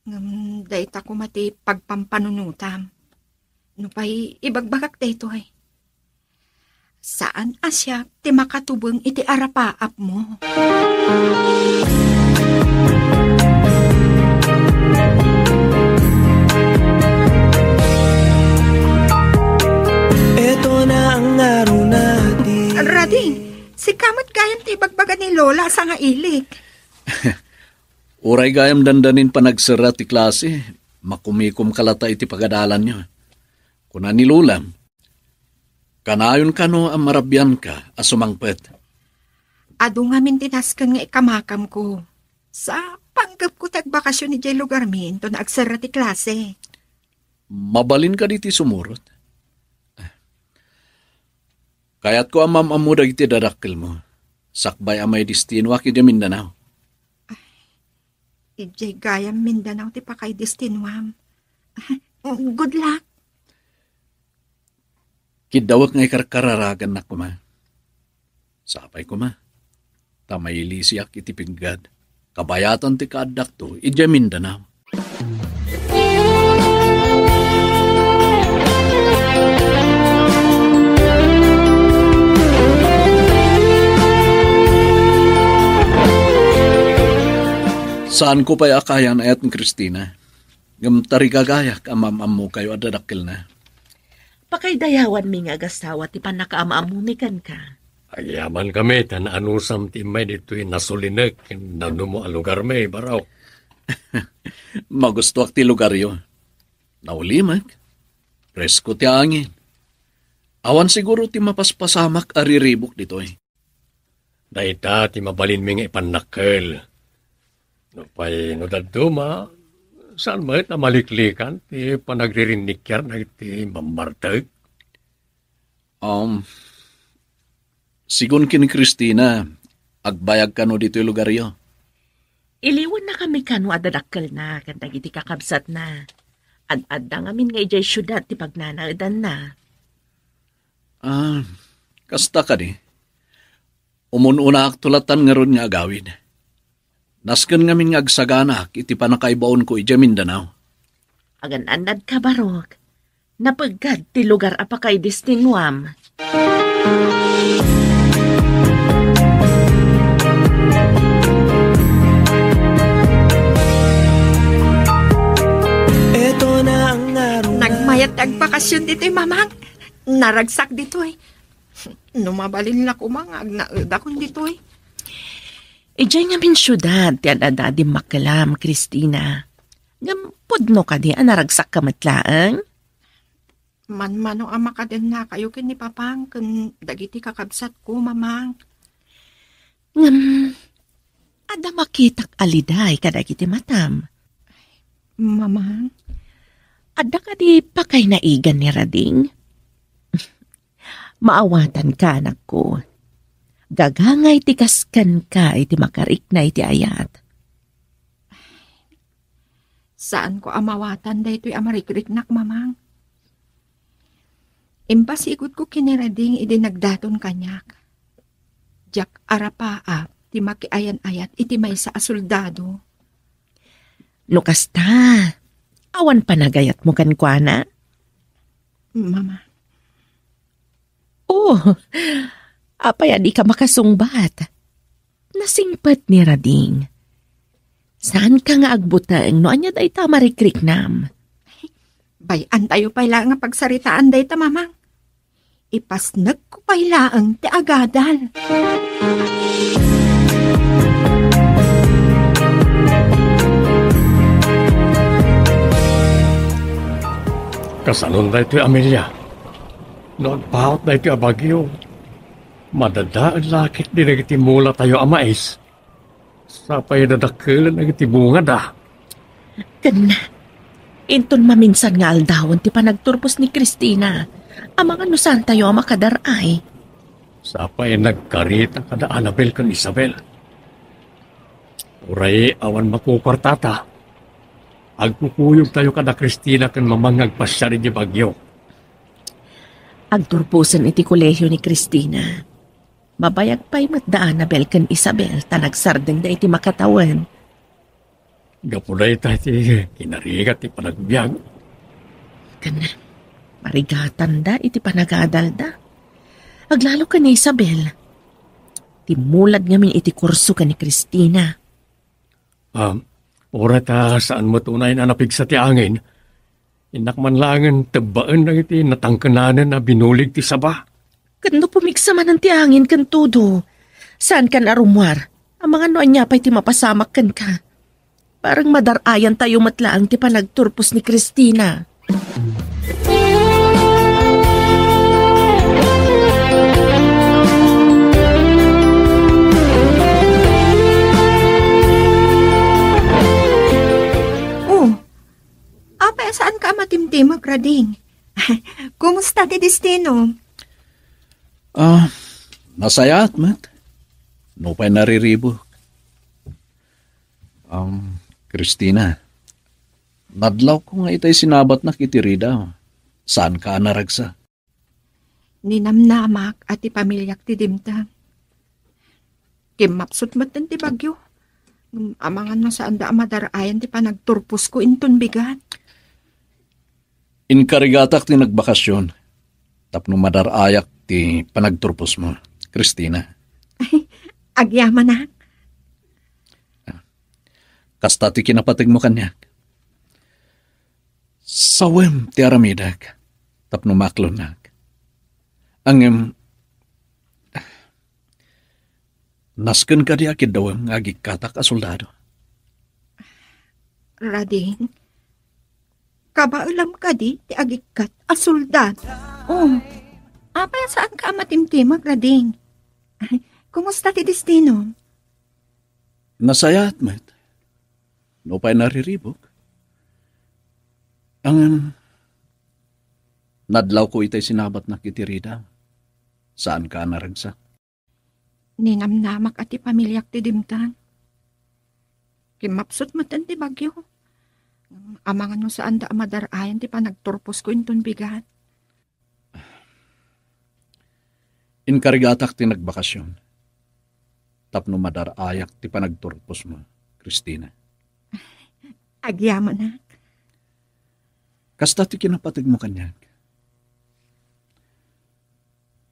Ngem dayta koma ti pagpampanunotam. Nupay ibagbagak daytoy. Saan a siak ti makatubeng iti arapaapmo. Eto na ang aruna di. Rading, sika met gayam ti ibagbaga ni Lola a sangailik. Uray gayam dandanin panagserra ti klase, makumikomka latta iti pagadalanyo. Kuna ni Lolam, kanayon kano a marabianka a sumangpet. Adu ngamin ti nasken nga ikamakamko. Sa panggepko ti agbakasion idiay lugarmi inton agserra ti klase. Mabalin kadi ti sumurot? Kayatko a mam-ammo dagiti dadakkelmo, sakbay a maidestinoak idiay Mindanao. Idiay gayam Mindanao ti pakaidestinoam. Good luck. Kiddawek nga ikarkararagannak koma. Sapay koma, ta mailisiak iti piggad. Kabayatan ti kaaddakto idiay Mindanao. Saanko pay a kayaan-ayat ni Cristina. Ngem tarigagayak a maam-ammokayo a dadakkelna. Pakaydayawanmi nga agasawa ti pannakaam-ammoni kenka. Agyamankami ta naanusam ti immay ditoy nasulinek ken nanumo a lugarmi, Barok. Magustoak ti lugaryo. Naulimek. Presko ti angin. Awan siguro ti mapaspasamak a riribuk ditoy. Dayta ti mabalinmi nga ipannakkel. Nupay no dadduma, saan met a maliklikan ti panagririnnikiar dagiti mammartek? Um, sigun ken ni Cristina, agbayag kano ditoy lugaryo? Iliwannakami kano a dadakkelna ken dagiti kakabsatna. Ad-adda ngamin nga idiay siudad ti pagnanaedanna. Ah, kasta kadi? Umun-unaakto lattan ngarud nga agawid. Nasken ngamin nga agsaganaak iti pannakaibaonko idiay Mindanao. Agan-annadka, Barok. Napeggad ti lugar a pakaidestinuam. Nagmayat ti agbakasyon ditoy, Mamang. Naragsak ditoy. No mabalinla koma nga agnaedakon ditoy. Idiay ngamin siudad ti ad-adda a dimmakkelam, Cristina. Ngem pudno kadi a naragsakka met laeng? Manmano a makadennakayo ken ni Papang ken dagiti kakabsatko, Mamang. Ngem, adda makitak a liday kadagiti matam. Mamang? Adda kadi pakaynaigan ni Rading? Maawatanka, anakko. Gagangay ti kaskenka iti makarikna iti ayat. Saanko a mawatan daytoy a marikriknak, Mamang. Impasigudko ken ni Rading idi nagdaton kaniak. Diak arapaap ti makiayan-ayat iti maysa a soldado. No kasta, awan panagayatmo kenkuana? Mama. Oh, apay a dika makasungbat? Nasingpet ni Rading. Saanka nga agbuteng no ania dayta a marikriknam? Bay-antayo pay laeng nga pagsaritaan dayta, Mamang. Ipasnekko pay laeng ti agadal. Kasanon daytoy, Amelia? No agpaut daytoy a bagyo, madadael la ketdi dagiti mulatayo a mais. Sapay a dadakkelen dagiti bungada. Ken, inton maminsan nga aldawen ti panagturpos ni Cristina, amangan no saantayo a makadar-ay. Sapay a nagkarita kada Annabel ken Isabel. Uray awan makukuartata, agkukuyogtayo kada Cristina ken Mamang nga agpasiar idiay bagyo. Agturposen iti kolehio ni Cristina. Mabayag pay met da Annabel ken Isabel ta nagsardengda iti makatawen. Gapu dayta ti kinarigat ti panagbiag. Ken marigatanda iti panagadalda. Aglalo ken ni Isabel. Timmulad ngamin iti kurso ken ni Cristina. Ah, uray ta saan met unay a napigsa ti angin, innak man laengen tebbaen dagiti natangkenanen a binulig ti saba. Ket no pumigsa manen ti angin ken todo, saankan a rummuar, amangan no ania pay ti mapasamak kenka. Bareng madar-ayantayo met laeng ti panagturpos ni Cristina. Oh, apay a saanka a matimtimek, Rading? Kumusta ti destino? Ah, nasayaat met. Nupay nariribuk. Um, Cristina, nadlawko nga itay sinabatnak iti Rida. Saanka a naragsak? Ninamnamak a ti pamiliak ti dimteng. Kimmapsut metten ti bagyo. Ngem amangan no saanda a madar-ayan ti panagturposko inton bigat. Inkarigatak ti nagbakasyon tapno madar-ayak ti panagturposmo, Cristina. Agyamanak. Kasta ti kinapategmo kaniak. Sawem ti aramidek tapno maaklonnak. Ngem, nasken kadi a kiddawem nga agikkatak a soldado? Rading, kabaelam kadi ti agikkat a soldado? Oh, apay a saanka a matimtimag, Rading? Ay, kumusta ti destino? Nasayaat met. Nupay nariribuk. Ngem, nadlawko itay sinabatnak iti rida. Saanka a naragsak? Ninamnamak a ti pamiliak ti dimtang. Kimmapsut met ti bagyo. Amangan no saanda a madar-ayan ti panagturposko inton bigat. Inkarigatak ti nagbakasyon tapno madar-ayak ti panagturposmo, Christina. Agyamanak. Kasta ti kinapategmo kaniak.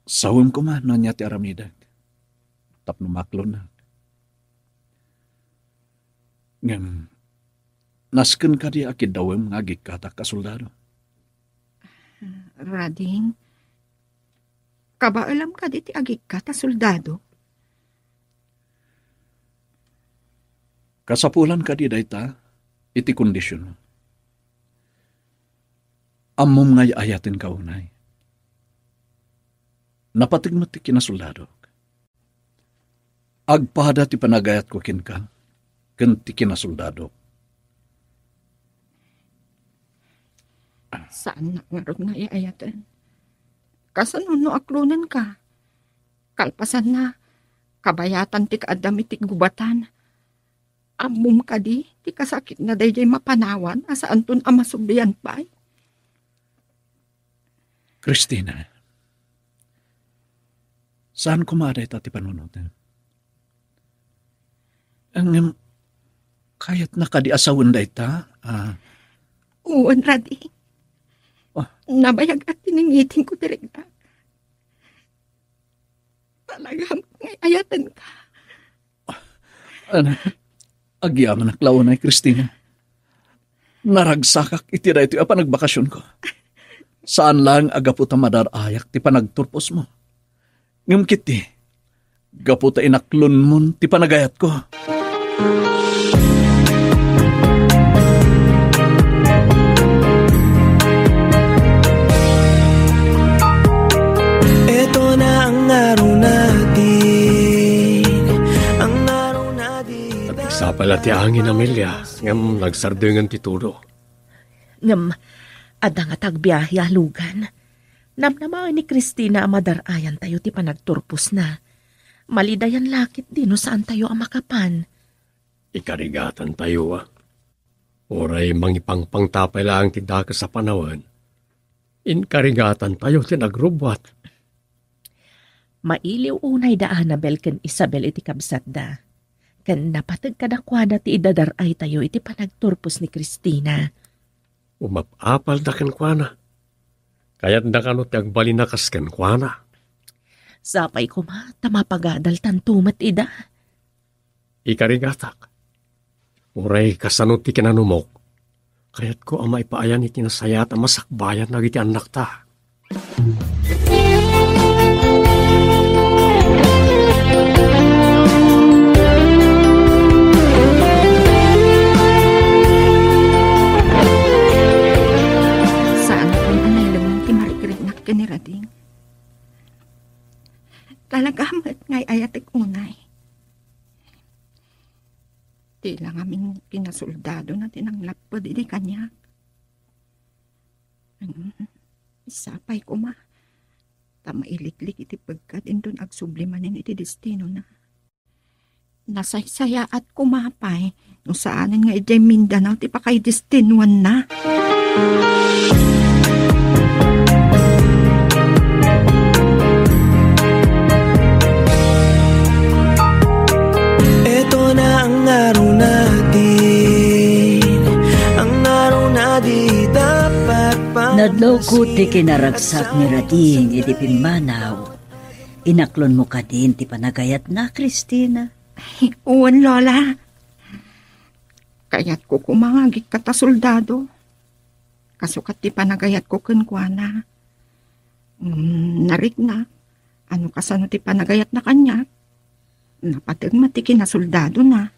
Sawem koma no ania ti aramidek tapno maaklonnak. Ngem, nasken kadi a kiddawem nga agikkatak a soldado? Rading, kabaelam kadi ti agikkat a soldado? Kasapulan kadi dayta iti kondisyon. Ammom nga ay-ayatenka unay. Napateg met ti kinasoldadok. Agpada ti panagayatko kenka ken ti kinasoldadok. Saannak ngarud nga ay-ayaten. Kasano no aklonenka? Kalpasanna, kabayatan ti kaaddam iti gubatan. Ammom kadi ti kasakitna daydiay mapanawan a saanton a masublian pay? Christina, saan koma dayta ti panunotem. Ngem, kayatna kadi a sawen dayta? Ah. Wen, Rading. Ah. Nabayag a tiningitingko ti riknak. Talaga nga ay-ayatenka. Ano? Agyamanak la unay, Christina. Naragsakak iti daytoy a panagbakasionko. Saan laeng a gapu ta madar-ayak ti panagturposmo. Ngem ketdi, gapu ta inaklonmon ti panagayatko. Eto na ang araw natin, ang araw na di Nagsapala ti angin, Amelia, ngem nagsardengen ti tudo. Ngem, adda nga tagbiahe a lugan. Namnamaen ni Christina a madar-ayantayo ti panagturposna. Malidayan la ketdi no saantayo a makapan. Ikarigatantayo, a. Uray mangipangpangta pay laeng ti dakes a panawen, inkarigatantayo ti nagrubbuat. Mailiw unay da Annabel ken Isabel iti kabsatda, ken napateg kadakuada ti idadar-aytayo iti panagturpos ni Christina. Umap-apalda kenkuana. Kayatda kano ti agbalin a kas kenkuana. Sapay koma ta mapagadaltanto met ida. Ikarigatak, uray kasano ti kinanumok, kayatko a maipaayan iti nasayaat a masakbayan dagiti annakta. Saan pay a nailemmeng ti marikriknak ken ni Rading. Talaga met nga ay-ayatek unay. Ti la ngamin kinasoldadona ti nanglapped idi kaniak. Mm, sapay koma ta mailitlik iti pegkat inton agsubli manen iti destinona. Nasaysayaat koma pay no saanen nga idiay Mindanao ti pakaidestinuanna. Eto na ang araw natin, ang araw na di dapat pa- Nadlawko ti kinaragsak ni Rading iti pimmanaw. Inaklonmo kadin ti panagayatna, Christina? Ay, wen, Lola. Kayatko koma nga agikkat a soldado. Kasu ket ti panagayatko kenkuana. Ngem nariknak, ano kasano ti panagayatna kaniak? Napateg met ti kinasoldadona.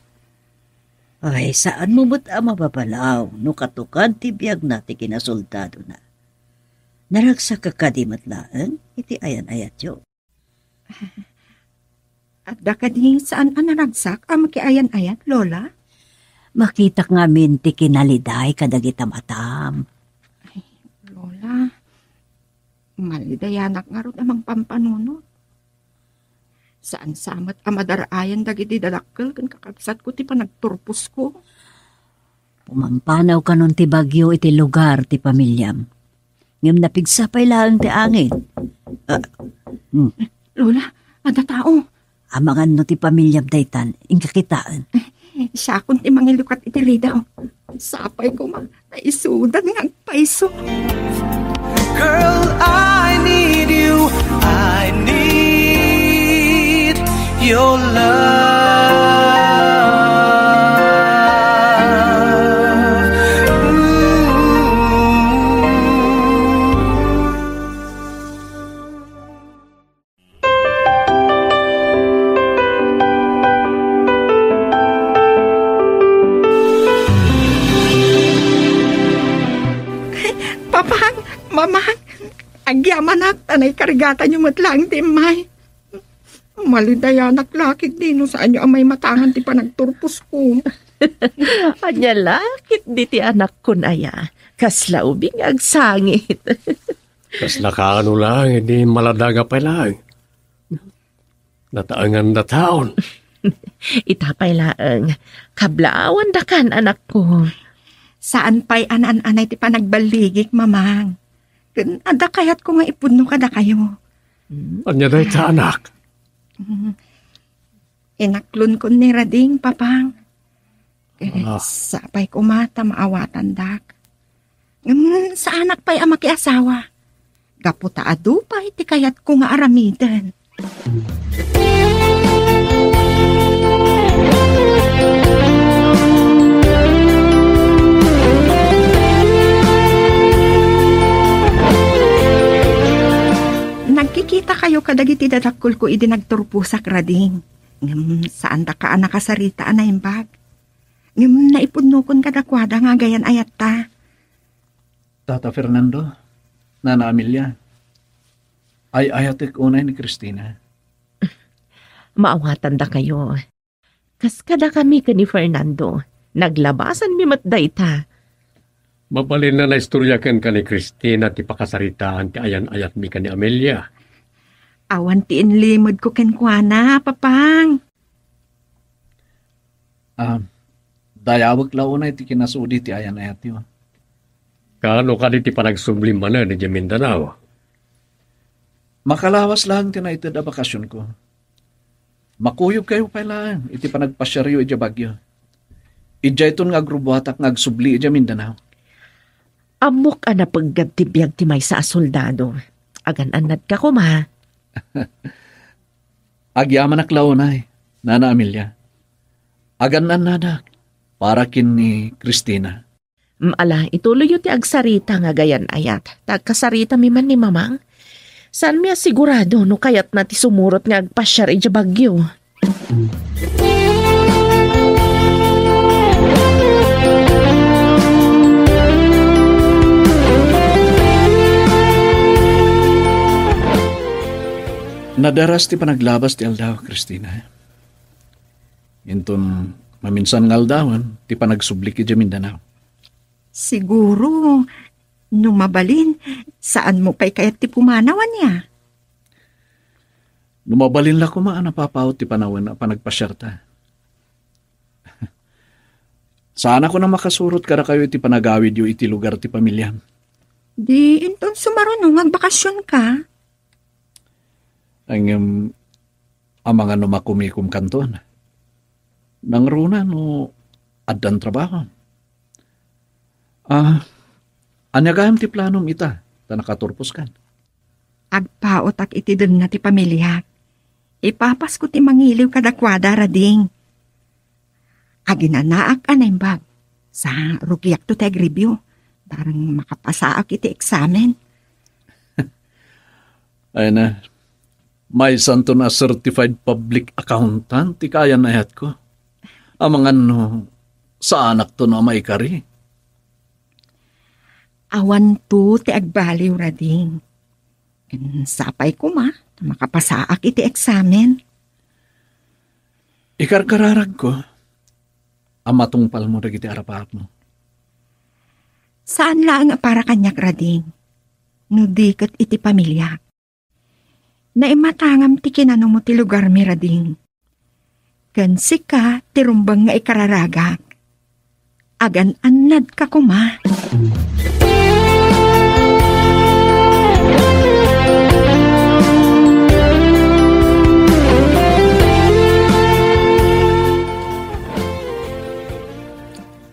Ay, saanmo met a mababalaw no katukad ti biagna ti kinasoldadona. Naragsak kadi met laeng iti ayan-ayatyo? Adda kadi saan a naragsak a makiayan-ayat, Lola? Makitak ngamin ti kinaliday kadagita matam. Ay, Lola, malidayanak ngarud a mangpampanunot. Saan sa met a madar-ayan dagiti dadakkel ken kakabsatko ti panagturposko. Pumampanaw kanon ti bagyo iti lugar ti pamiliam. Ngem napigsa pay laeng ti angin. Ah, hmm. Lola, adda tao. Amangan no ti pamiliam daytan, inka kitaen. Siakon ti mangilukat iti ridaw. Sapay koma, naisudan nga agpayso. Girl, I need you. I need your love. Ooh. Papang, Mamang, agyamanak ta naikarigatayo met laeng ti immay. Malidayanak la ketdi no saanyo a maimatangan ti panagturposko. Ania la ketdi ti anakkon aya? Kasla ubing nga agsangit. Kasla kaano laeng, idi maladaga pay laeng. Nataengan da taon. Ita pay laeng, kablaawandaka, anakko. Saan pay a naan-anay ti panagballigik, Mamang. Ken adda kayatko nga ipudno kadakayo. Hmm, ania dayta, anak? Hmm. Inaklonko ni Rading, Papang. Ket sapay koma ta maawatandak. Ngem saanak pay a makiasawa. Gapu ta adu pay ti kayatko nga aramiden. Nagkikitakayo kadagiti dadakkelko idi nagturposak, Rading. Ngem saandaka a nakasarita a naimbag. Ngem naipudnokon kadakuada nga agayan-ayatta. Tata Fernando, Nana Amelia, ay-ayatek unay ni Cristina. Maawatandakayo. Kas kadakami ken ni Fernando, naglabasanmi met dayta. Mabalin a naistorya kenka ni Cristina ti pakasaritaan ti ayan-ayatmi ken ni Amelia. Awan ti inlimedko kenkuana, Papang. Ah, dayawek la unay ti kinasudi ti ayan-ayatyo. Kaano kadi ti panagsublim manen idiay Mindanao? Makalawas laeng ti naited a bakasionko. Makuyogkayo pay laeng iti panagpasiaryo idiay Baguio. Idiayton nga agrubbuatak nga agsubli idiay Mindanao. Ammok a napeggad ti biag ti maysa a soldado. Agan-annadka koma. Agyamanak la unay, Nana Amelia. Agan-annadak para ken ni Cristina. Mm, ala, ituloyyo ti agsarita nga agayan-ayat, ta agkasaritami man ni Mamang. Saanmi a sigurado no kayatna ti sumurot nga agpasiar idiay Baguio. Nadaras ti panaglabas ti aldaw, Cristina. Inton maminsan nga aldawen ti panagsublik idiay Mindanao. Siguro, no mabalin, saanmo pay kayat ti pumanaw, ania? No mabalin la koma a napapaut ti panawen a panagpasiarta. Saanakon a makasurot kadakayo iti panagawidyo iti lugar ti pamiliam. Di inton sumaruno nga agbakasionka? Ngem, amangan no makumikom kanton. Nangruna no addan trabaho. Ah, ania gayam ti planom ita, ta nakaturposkan? Agpaotak iti denna ti pamiliak. Ipapasko ti mangiliw kadakuada, Rading. Aginanaak a naimbag. Sa rugiakto ti agribyo. Barang makapasaak iti eksamen. Ay na, maysanto a certified public accountant ti kaayan-ayatko. Amangan no, saanakto no a maikari. Awanto ti agbaliw, Rading. Ken sapay koma ta makapasaak iti eksamen. Ikarkararagko a matungpalmo dagiti arapaapmo. Saan laeng a para kaniak, Rading, no di ket iti pamiliak. Naimatangam ti kinanamo ti lugarmi, Rading. Ken sika ti rumbeng nga ikararagak. Agan-annadka koma.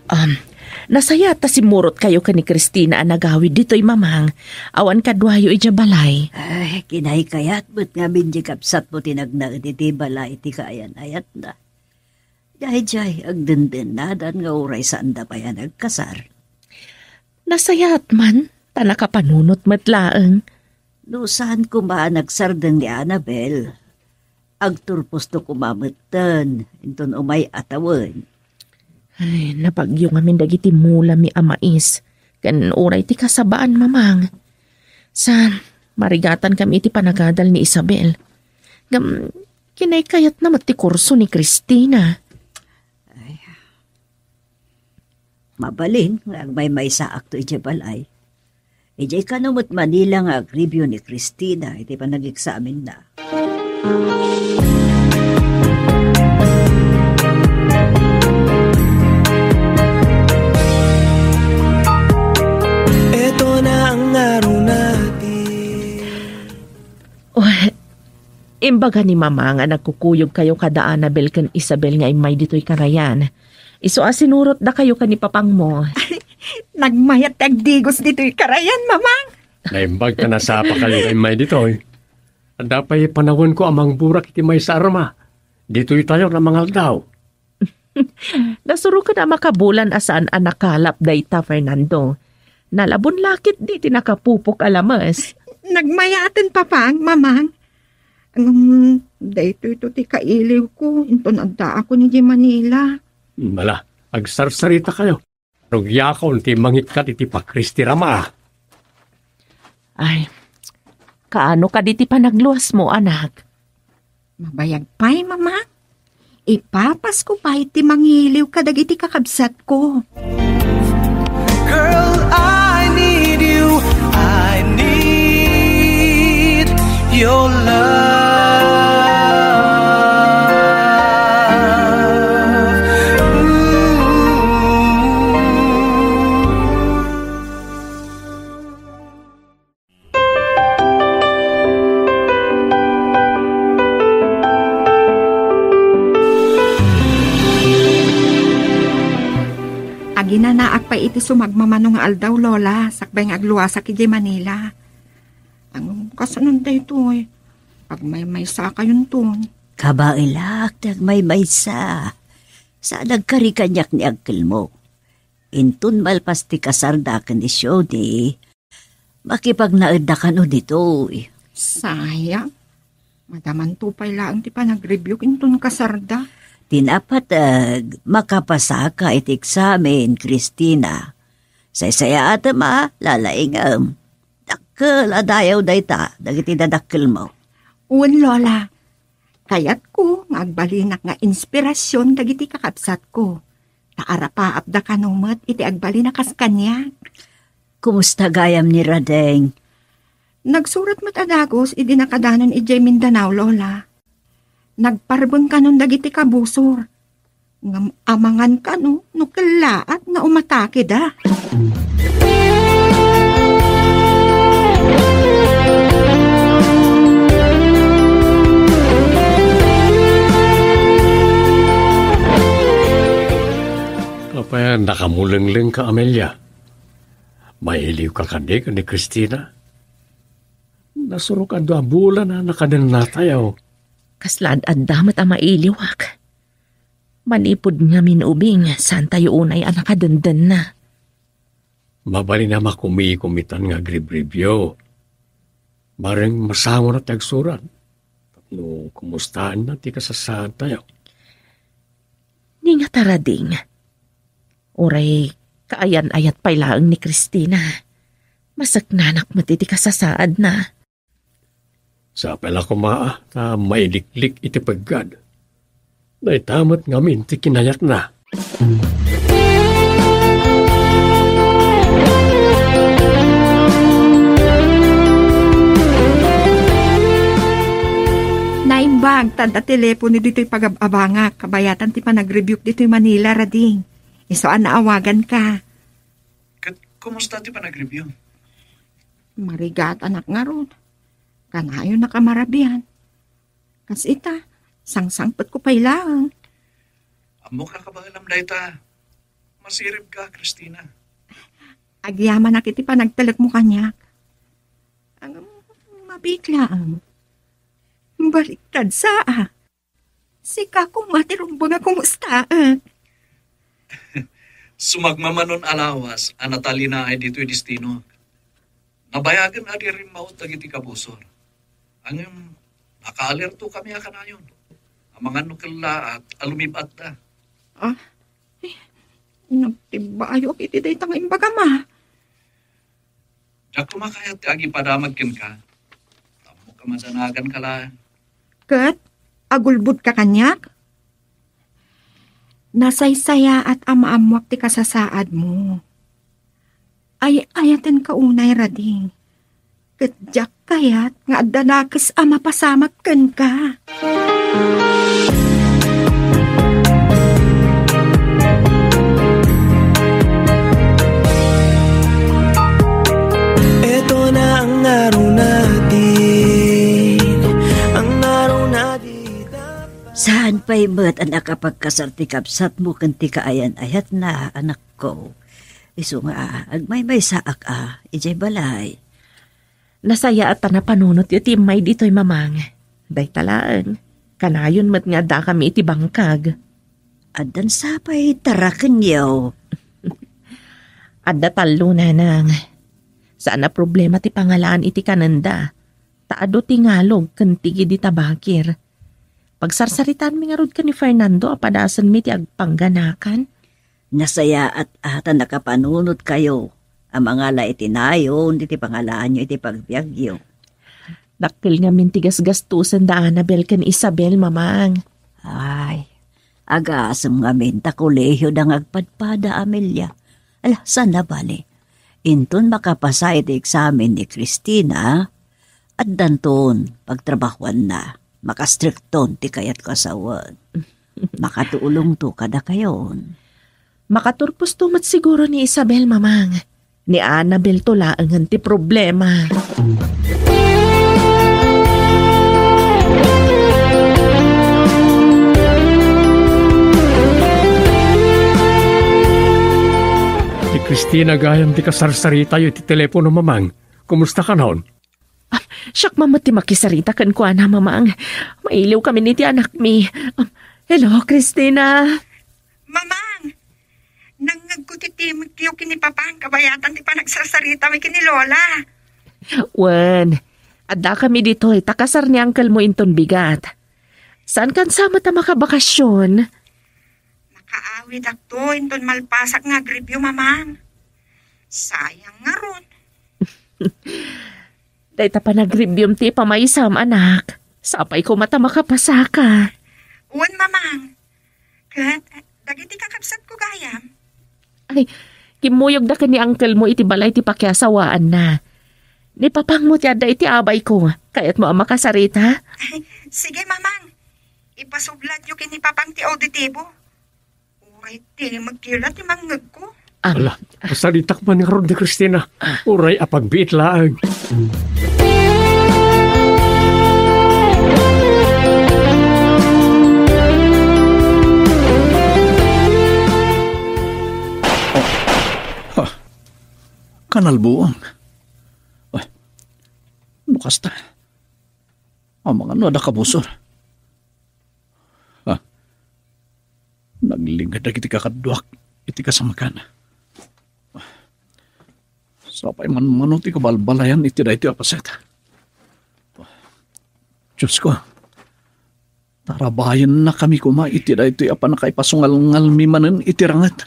Um, nasayaat ta simmurotkayo ken ni Cristina a nagawid ditoy, Mamang. Awan kaduayo idiay balay. Ay, kinaykayat met ngamin diay kabsatmo ti nagnaed iti balay ti kaayan-ayatna. Daydiay, agdendennadan nga uray saanda pay a nagkasar. Nasayaat man, ta nakapanunot met laeng. No saan koma a nagsardeng ni Annabel, agturposto koma metten inton umay a tawen. Ay, napagyo ngamin dagiti mulami a mais, ken uray ti kasabaan, Mamang. Sa, marigatankami iti panagadal ni Isabel. Ngem, kinaykayatna met ti kurso ni Cristina. Ay, mabalin nga agmaymaysaakto idiay balay. Idiay kano met Manila nga agribyo ni Cristina iti panag-eksamenna. Eto na ang araw natin. Oh, imbaga ni Mama nga nagkukuyogkayo kada Annabel ken Isabel nga immay ditoy karayan. Isu a sinurotdakayo ken ni Papangmo. Nagmayat ti agdigos ditoy karayan, Mamang. Naimbag ta nasapakayo nga immay ditoy. Adda pay panawenko a mangburak iti maysa a ruma. Ditoytayo a mangaldaw. Nasuroken a makabulan a saan a nakalap dayta, Fernando. Nalabon la ketdi ti nakapupok a lames. Nagmayaten, Papang, Mamang. Ngem daytoyto ti kailiwko inton addaakon idiay Manila. Ala, agsarsarita kayo. Rugiakon ti mangikkat iti pakristi, Rama. Ay, kaano kadi ti panagluasmo, anak? Mabayag pay, Mama. Ipapasko pay ti mangiliw kadagiti kakabsatko. Girl, I need you. I need your love. Ooh. Aginanaak pay iti sumagmamano nga aldaw, Lola, sakbay nga agluasak idiay Manila. Ang kasano daytoy? Agmaymaysa kayonton. Kabaelak ti agmaymaysa. Sa nagkari kaniak ni angkelmo. Inton malpas ti kasarda ken ni Shoni, makipagnaedda kano ditoy. Sayang. Madamanto pay laeng ti panagreviewk inton kasarda. Ti napateg, makapasaka iti eksamen, Cristina. Saysayaatem a lalaingem. Dakkel a dayaw dayta dagiti dadakkelmo. Wen, Lola. Kayatko nga agbalinak nga inspirasyon dagiti kakabsatko. Ta arapaapda kano met iti agbalin a kas kaniak. Kumusta gayam ni Radeng? Nagsurat met a dagus idi nakadanon idiay Mindanao, Lola. Nagparbeng kanon dagiti kabusor. Ngem amangan kano no kellaat nga umatakeda. Apay, nakamulengleng ka, Amelia? Mailiw ka kadi ken ni Cristina? Nasurok a dua bulan a nakadennatayo. Kasla ad-adda met a mailiwak. Manipud ngamin ubing, saantayo unay a nakadendenna. Mabalin a makumikom itan nga agribribio. Bareng masango na ti agsurat. Tapno kumustaenna ti kasasaadtayo. Ni nga tarading. Uray kaayan-ayat pay laeng ni Christina. Masaknanak met iti kasasaadna. Sapay la koma ta mailiklik iti peggad. Dayta met ngamin ti kinayatna. Naimbag ta adda telepono ditoy pagab-abangak, kabayatan ti panagrebiuk ditoy Manila, Rading. Isu a naawaganka. Ket kumusta ti panagrebiu? Marigatanak ngarud. Kanayon a kamarabian. Kas ita, sangsangpetko pay laeng. Ammok a kabaelam dayta. Masiribka, Christina. Agyamanak iti panagtalekmo kaniak. Ang mabiit laeng. Baliktad sa, ah. Sika koma ti rumbeng a kumustaek. Sumagmamano a lawas a natalinaay ditoy destinoak. Nabayagen a di rimmaut dagiti kabusor. Ngem, nakaalerto kami a kanayon. Amangan no kellaat a lumib-atda. Ah, eh, nagtibbayok iti dayta nga imbagam, ah. Diak koma kayat ti agipadamag kenka. Tapno kamadanaganka laeng. Ket agulbodka kaniak? Nasaysayaat a maammoak ti kasasaadmo. Ay-ayatenka unay, Rading. Ket diak kayat nga adda nakes a mapasamak kenka. Ito na ang araw natin, ang araw na di dapat. Saan pay met a nakapagkasar ti kabsatmo ken ti kaayan-ayatna, anakko? Isu nga, agmaymaysaak a, idiay balay. Nasayaat ta napanunotyo ti immay ditoy, Mamang. Dayta laeng, kanayon met nga addakami iti bangkag. Addan sapay tarakenyo. Adda tallo, Nanang. Saan a problema ti pangalaan iti kanenda. Ta adu ti ngalog ken ti gidi ta bakir. Pagsarsaritaanmi ngarud ken ni Fernando a padasenmi ti agpangganakan. Nasayaat a ta nakapanunotkayo a mangala iti nayon iti pangalaanyo iti pagbiagyo. Dakkel ngamin ti gasgastosen da Annabel ken Isabel, Mamang. Ay, agasem ngamin ta kolehioda nga agpadpada, Amelia. Ala, saan a bale. Inton makapasa iti eksamen ni Christina, addanton pagtrabahuanna. Makastrikton ti kayatko a sawen. Makatulongto kadakayon. Makaturposto met siguro ni Isabel, Mamang. Ni Annabel to laengen ti problema. Ni Christina gayam ti kasarsaritayo iti telepono, Mamang. Kumusta kanon? Ah, siak man met ti makisarita kenkuana, Mamang. Mailiwkamin iti anakmi. Ah, hello, Christina. Mamang, nangngegko ti timekyo ken ni Papang kabayatan ti panagsarsaritami ken ni Lola. Wen, addakami ditoy ta kasar ni uncle mo inton bigat. Saankan sa met a makabakasyon? Makaawidakto inton malpasak nga agribyo, Mamang. Sayang ngarud. Dayta panagribyom ti ipamaysam, anak. Sapay koma ta makapasaka. Wen, Mamang. Ket dagiti kakabsatko gayam. Ay, kimmuyogda ken ni uncle mo iti balay ti pakiasawaanna. Ni Papang mo ti adda iti abayko. Kayatmo a makasarita? Ay, sige, Mamang. Ipasubladyo ken ni Papang ti auditibo. Uray ti magkila ti mangngegko. Am. Ala, kasaritak man ngarud ni Christina. Ah. Uray a pagbiit laeng. Ah, kanalbuang. Ay, no kasta. Amangan no adda kabusor. Ah, Naglinged dagiti kakaduak iti kasamakan. Sapay manmano ti kabalbalayan iti daytoy a paset. Diosko, tarabayennakami koma iti daytoy a pannakaipasungalngalmi manen iti ranget.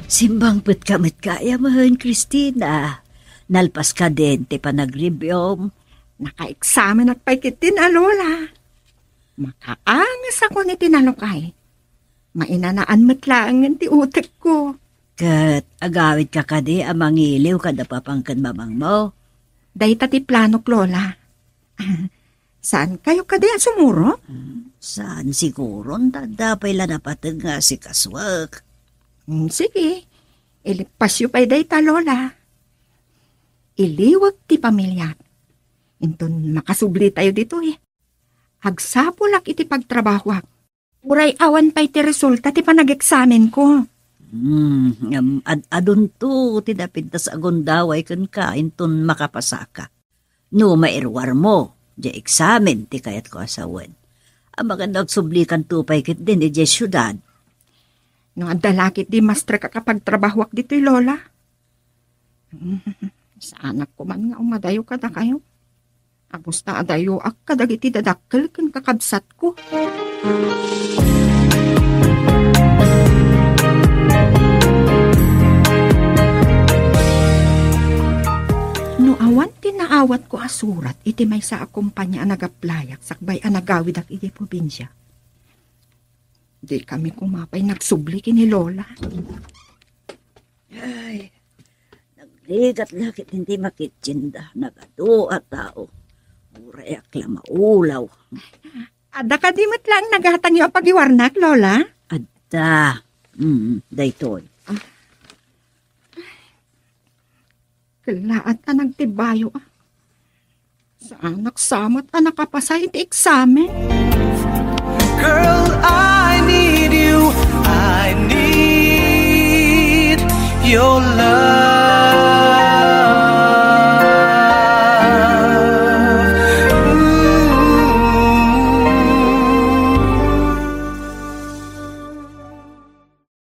Simbangpetka met kaya manen, Christina. Nalpas kadin ti panagribium? Nakaeksamenak pay ketdin a, Lola. Makaangesakon iti nalukay. Mainanaan met laengen ti utekko. Ket agawidka kadi a mangiliw kada papang ken mamangmo? Dayta ti planok, Lola. Saankayo kadi a sumuro? Hmm, saan siguro, ta adda pay la napateg nga asikasuek. Hmm, sige. Ilippasyo pay dayta, Lola. Iliwek ti pamiliak. Inton makasulitayo ditoy, agsapulak iti pagtrabahoak. Uray awan pay ti resulta ti panageksamen ko. Hmm, ngem ad-adunto ti napintas a gundaway kenka inton makapasaka. No mairuarmo, diay eksamen ti kayatko a sawen. Amangan no agsublikanto pay ketdin idiay siudad. No adda la ketdi mastrek a kapagtrabahoak ditoy, Lola. Saanak koman nga umadayo kadakayo. Agusta adayoak kadagiti dadakkel ken kakabsatko. No awan ti naawatko a surat iti maysa a kompania a nagaplayak sakbay a nagawidak idiay probinsia, dikami koma pay nagsubli ken ni Lola. Ay, nagligat la ketdin ti makittienda, nagadu a tao. Urayak la maulaw. Adda kadi met laeng nagatangyo a pagiwarnak, Lola? Adda. Mm, daytoy. Ah. Kellaat a nagtibayo, ah. Saanak sa met a nakapasa iti eksamen. Girl, I need you. I need your love.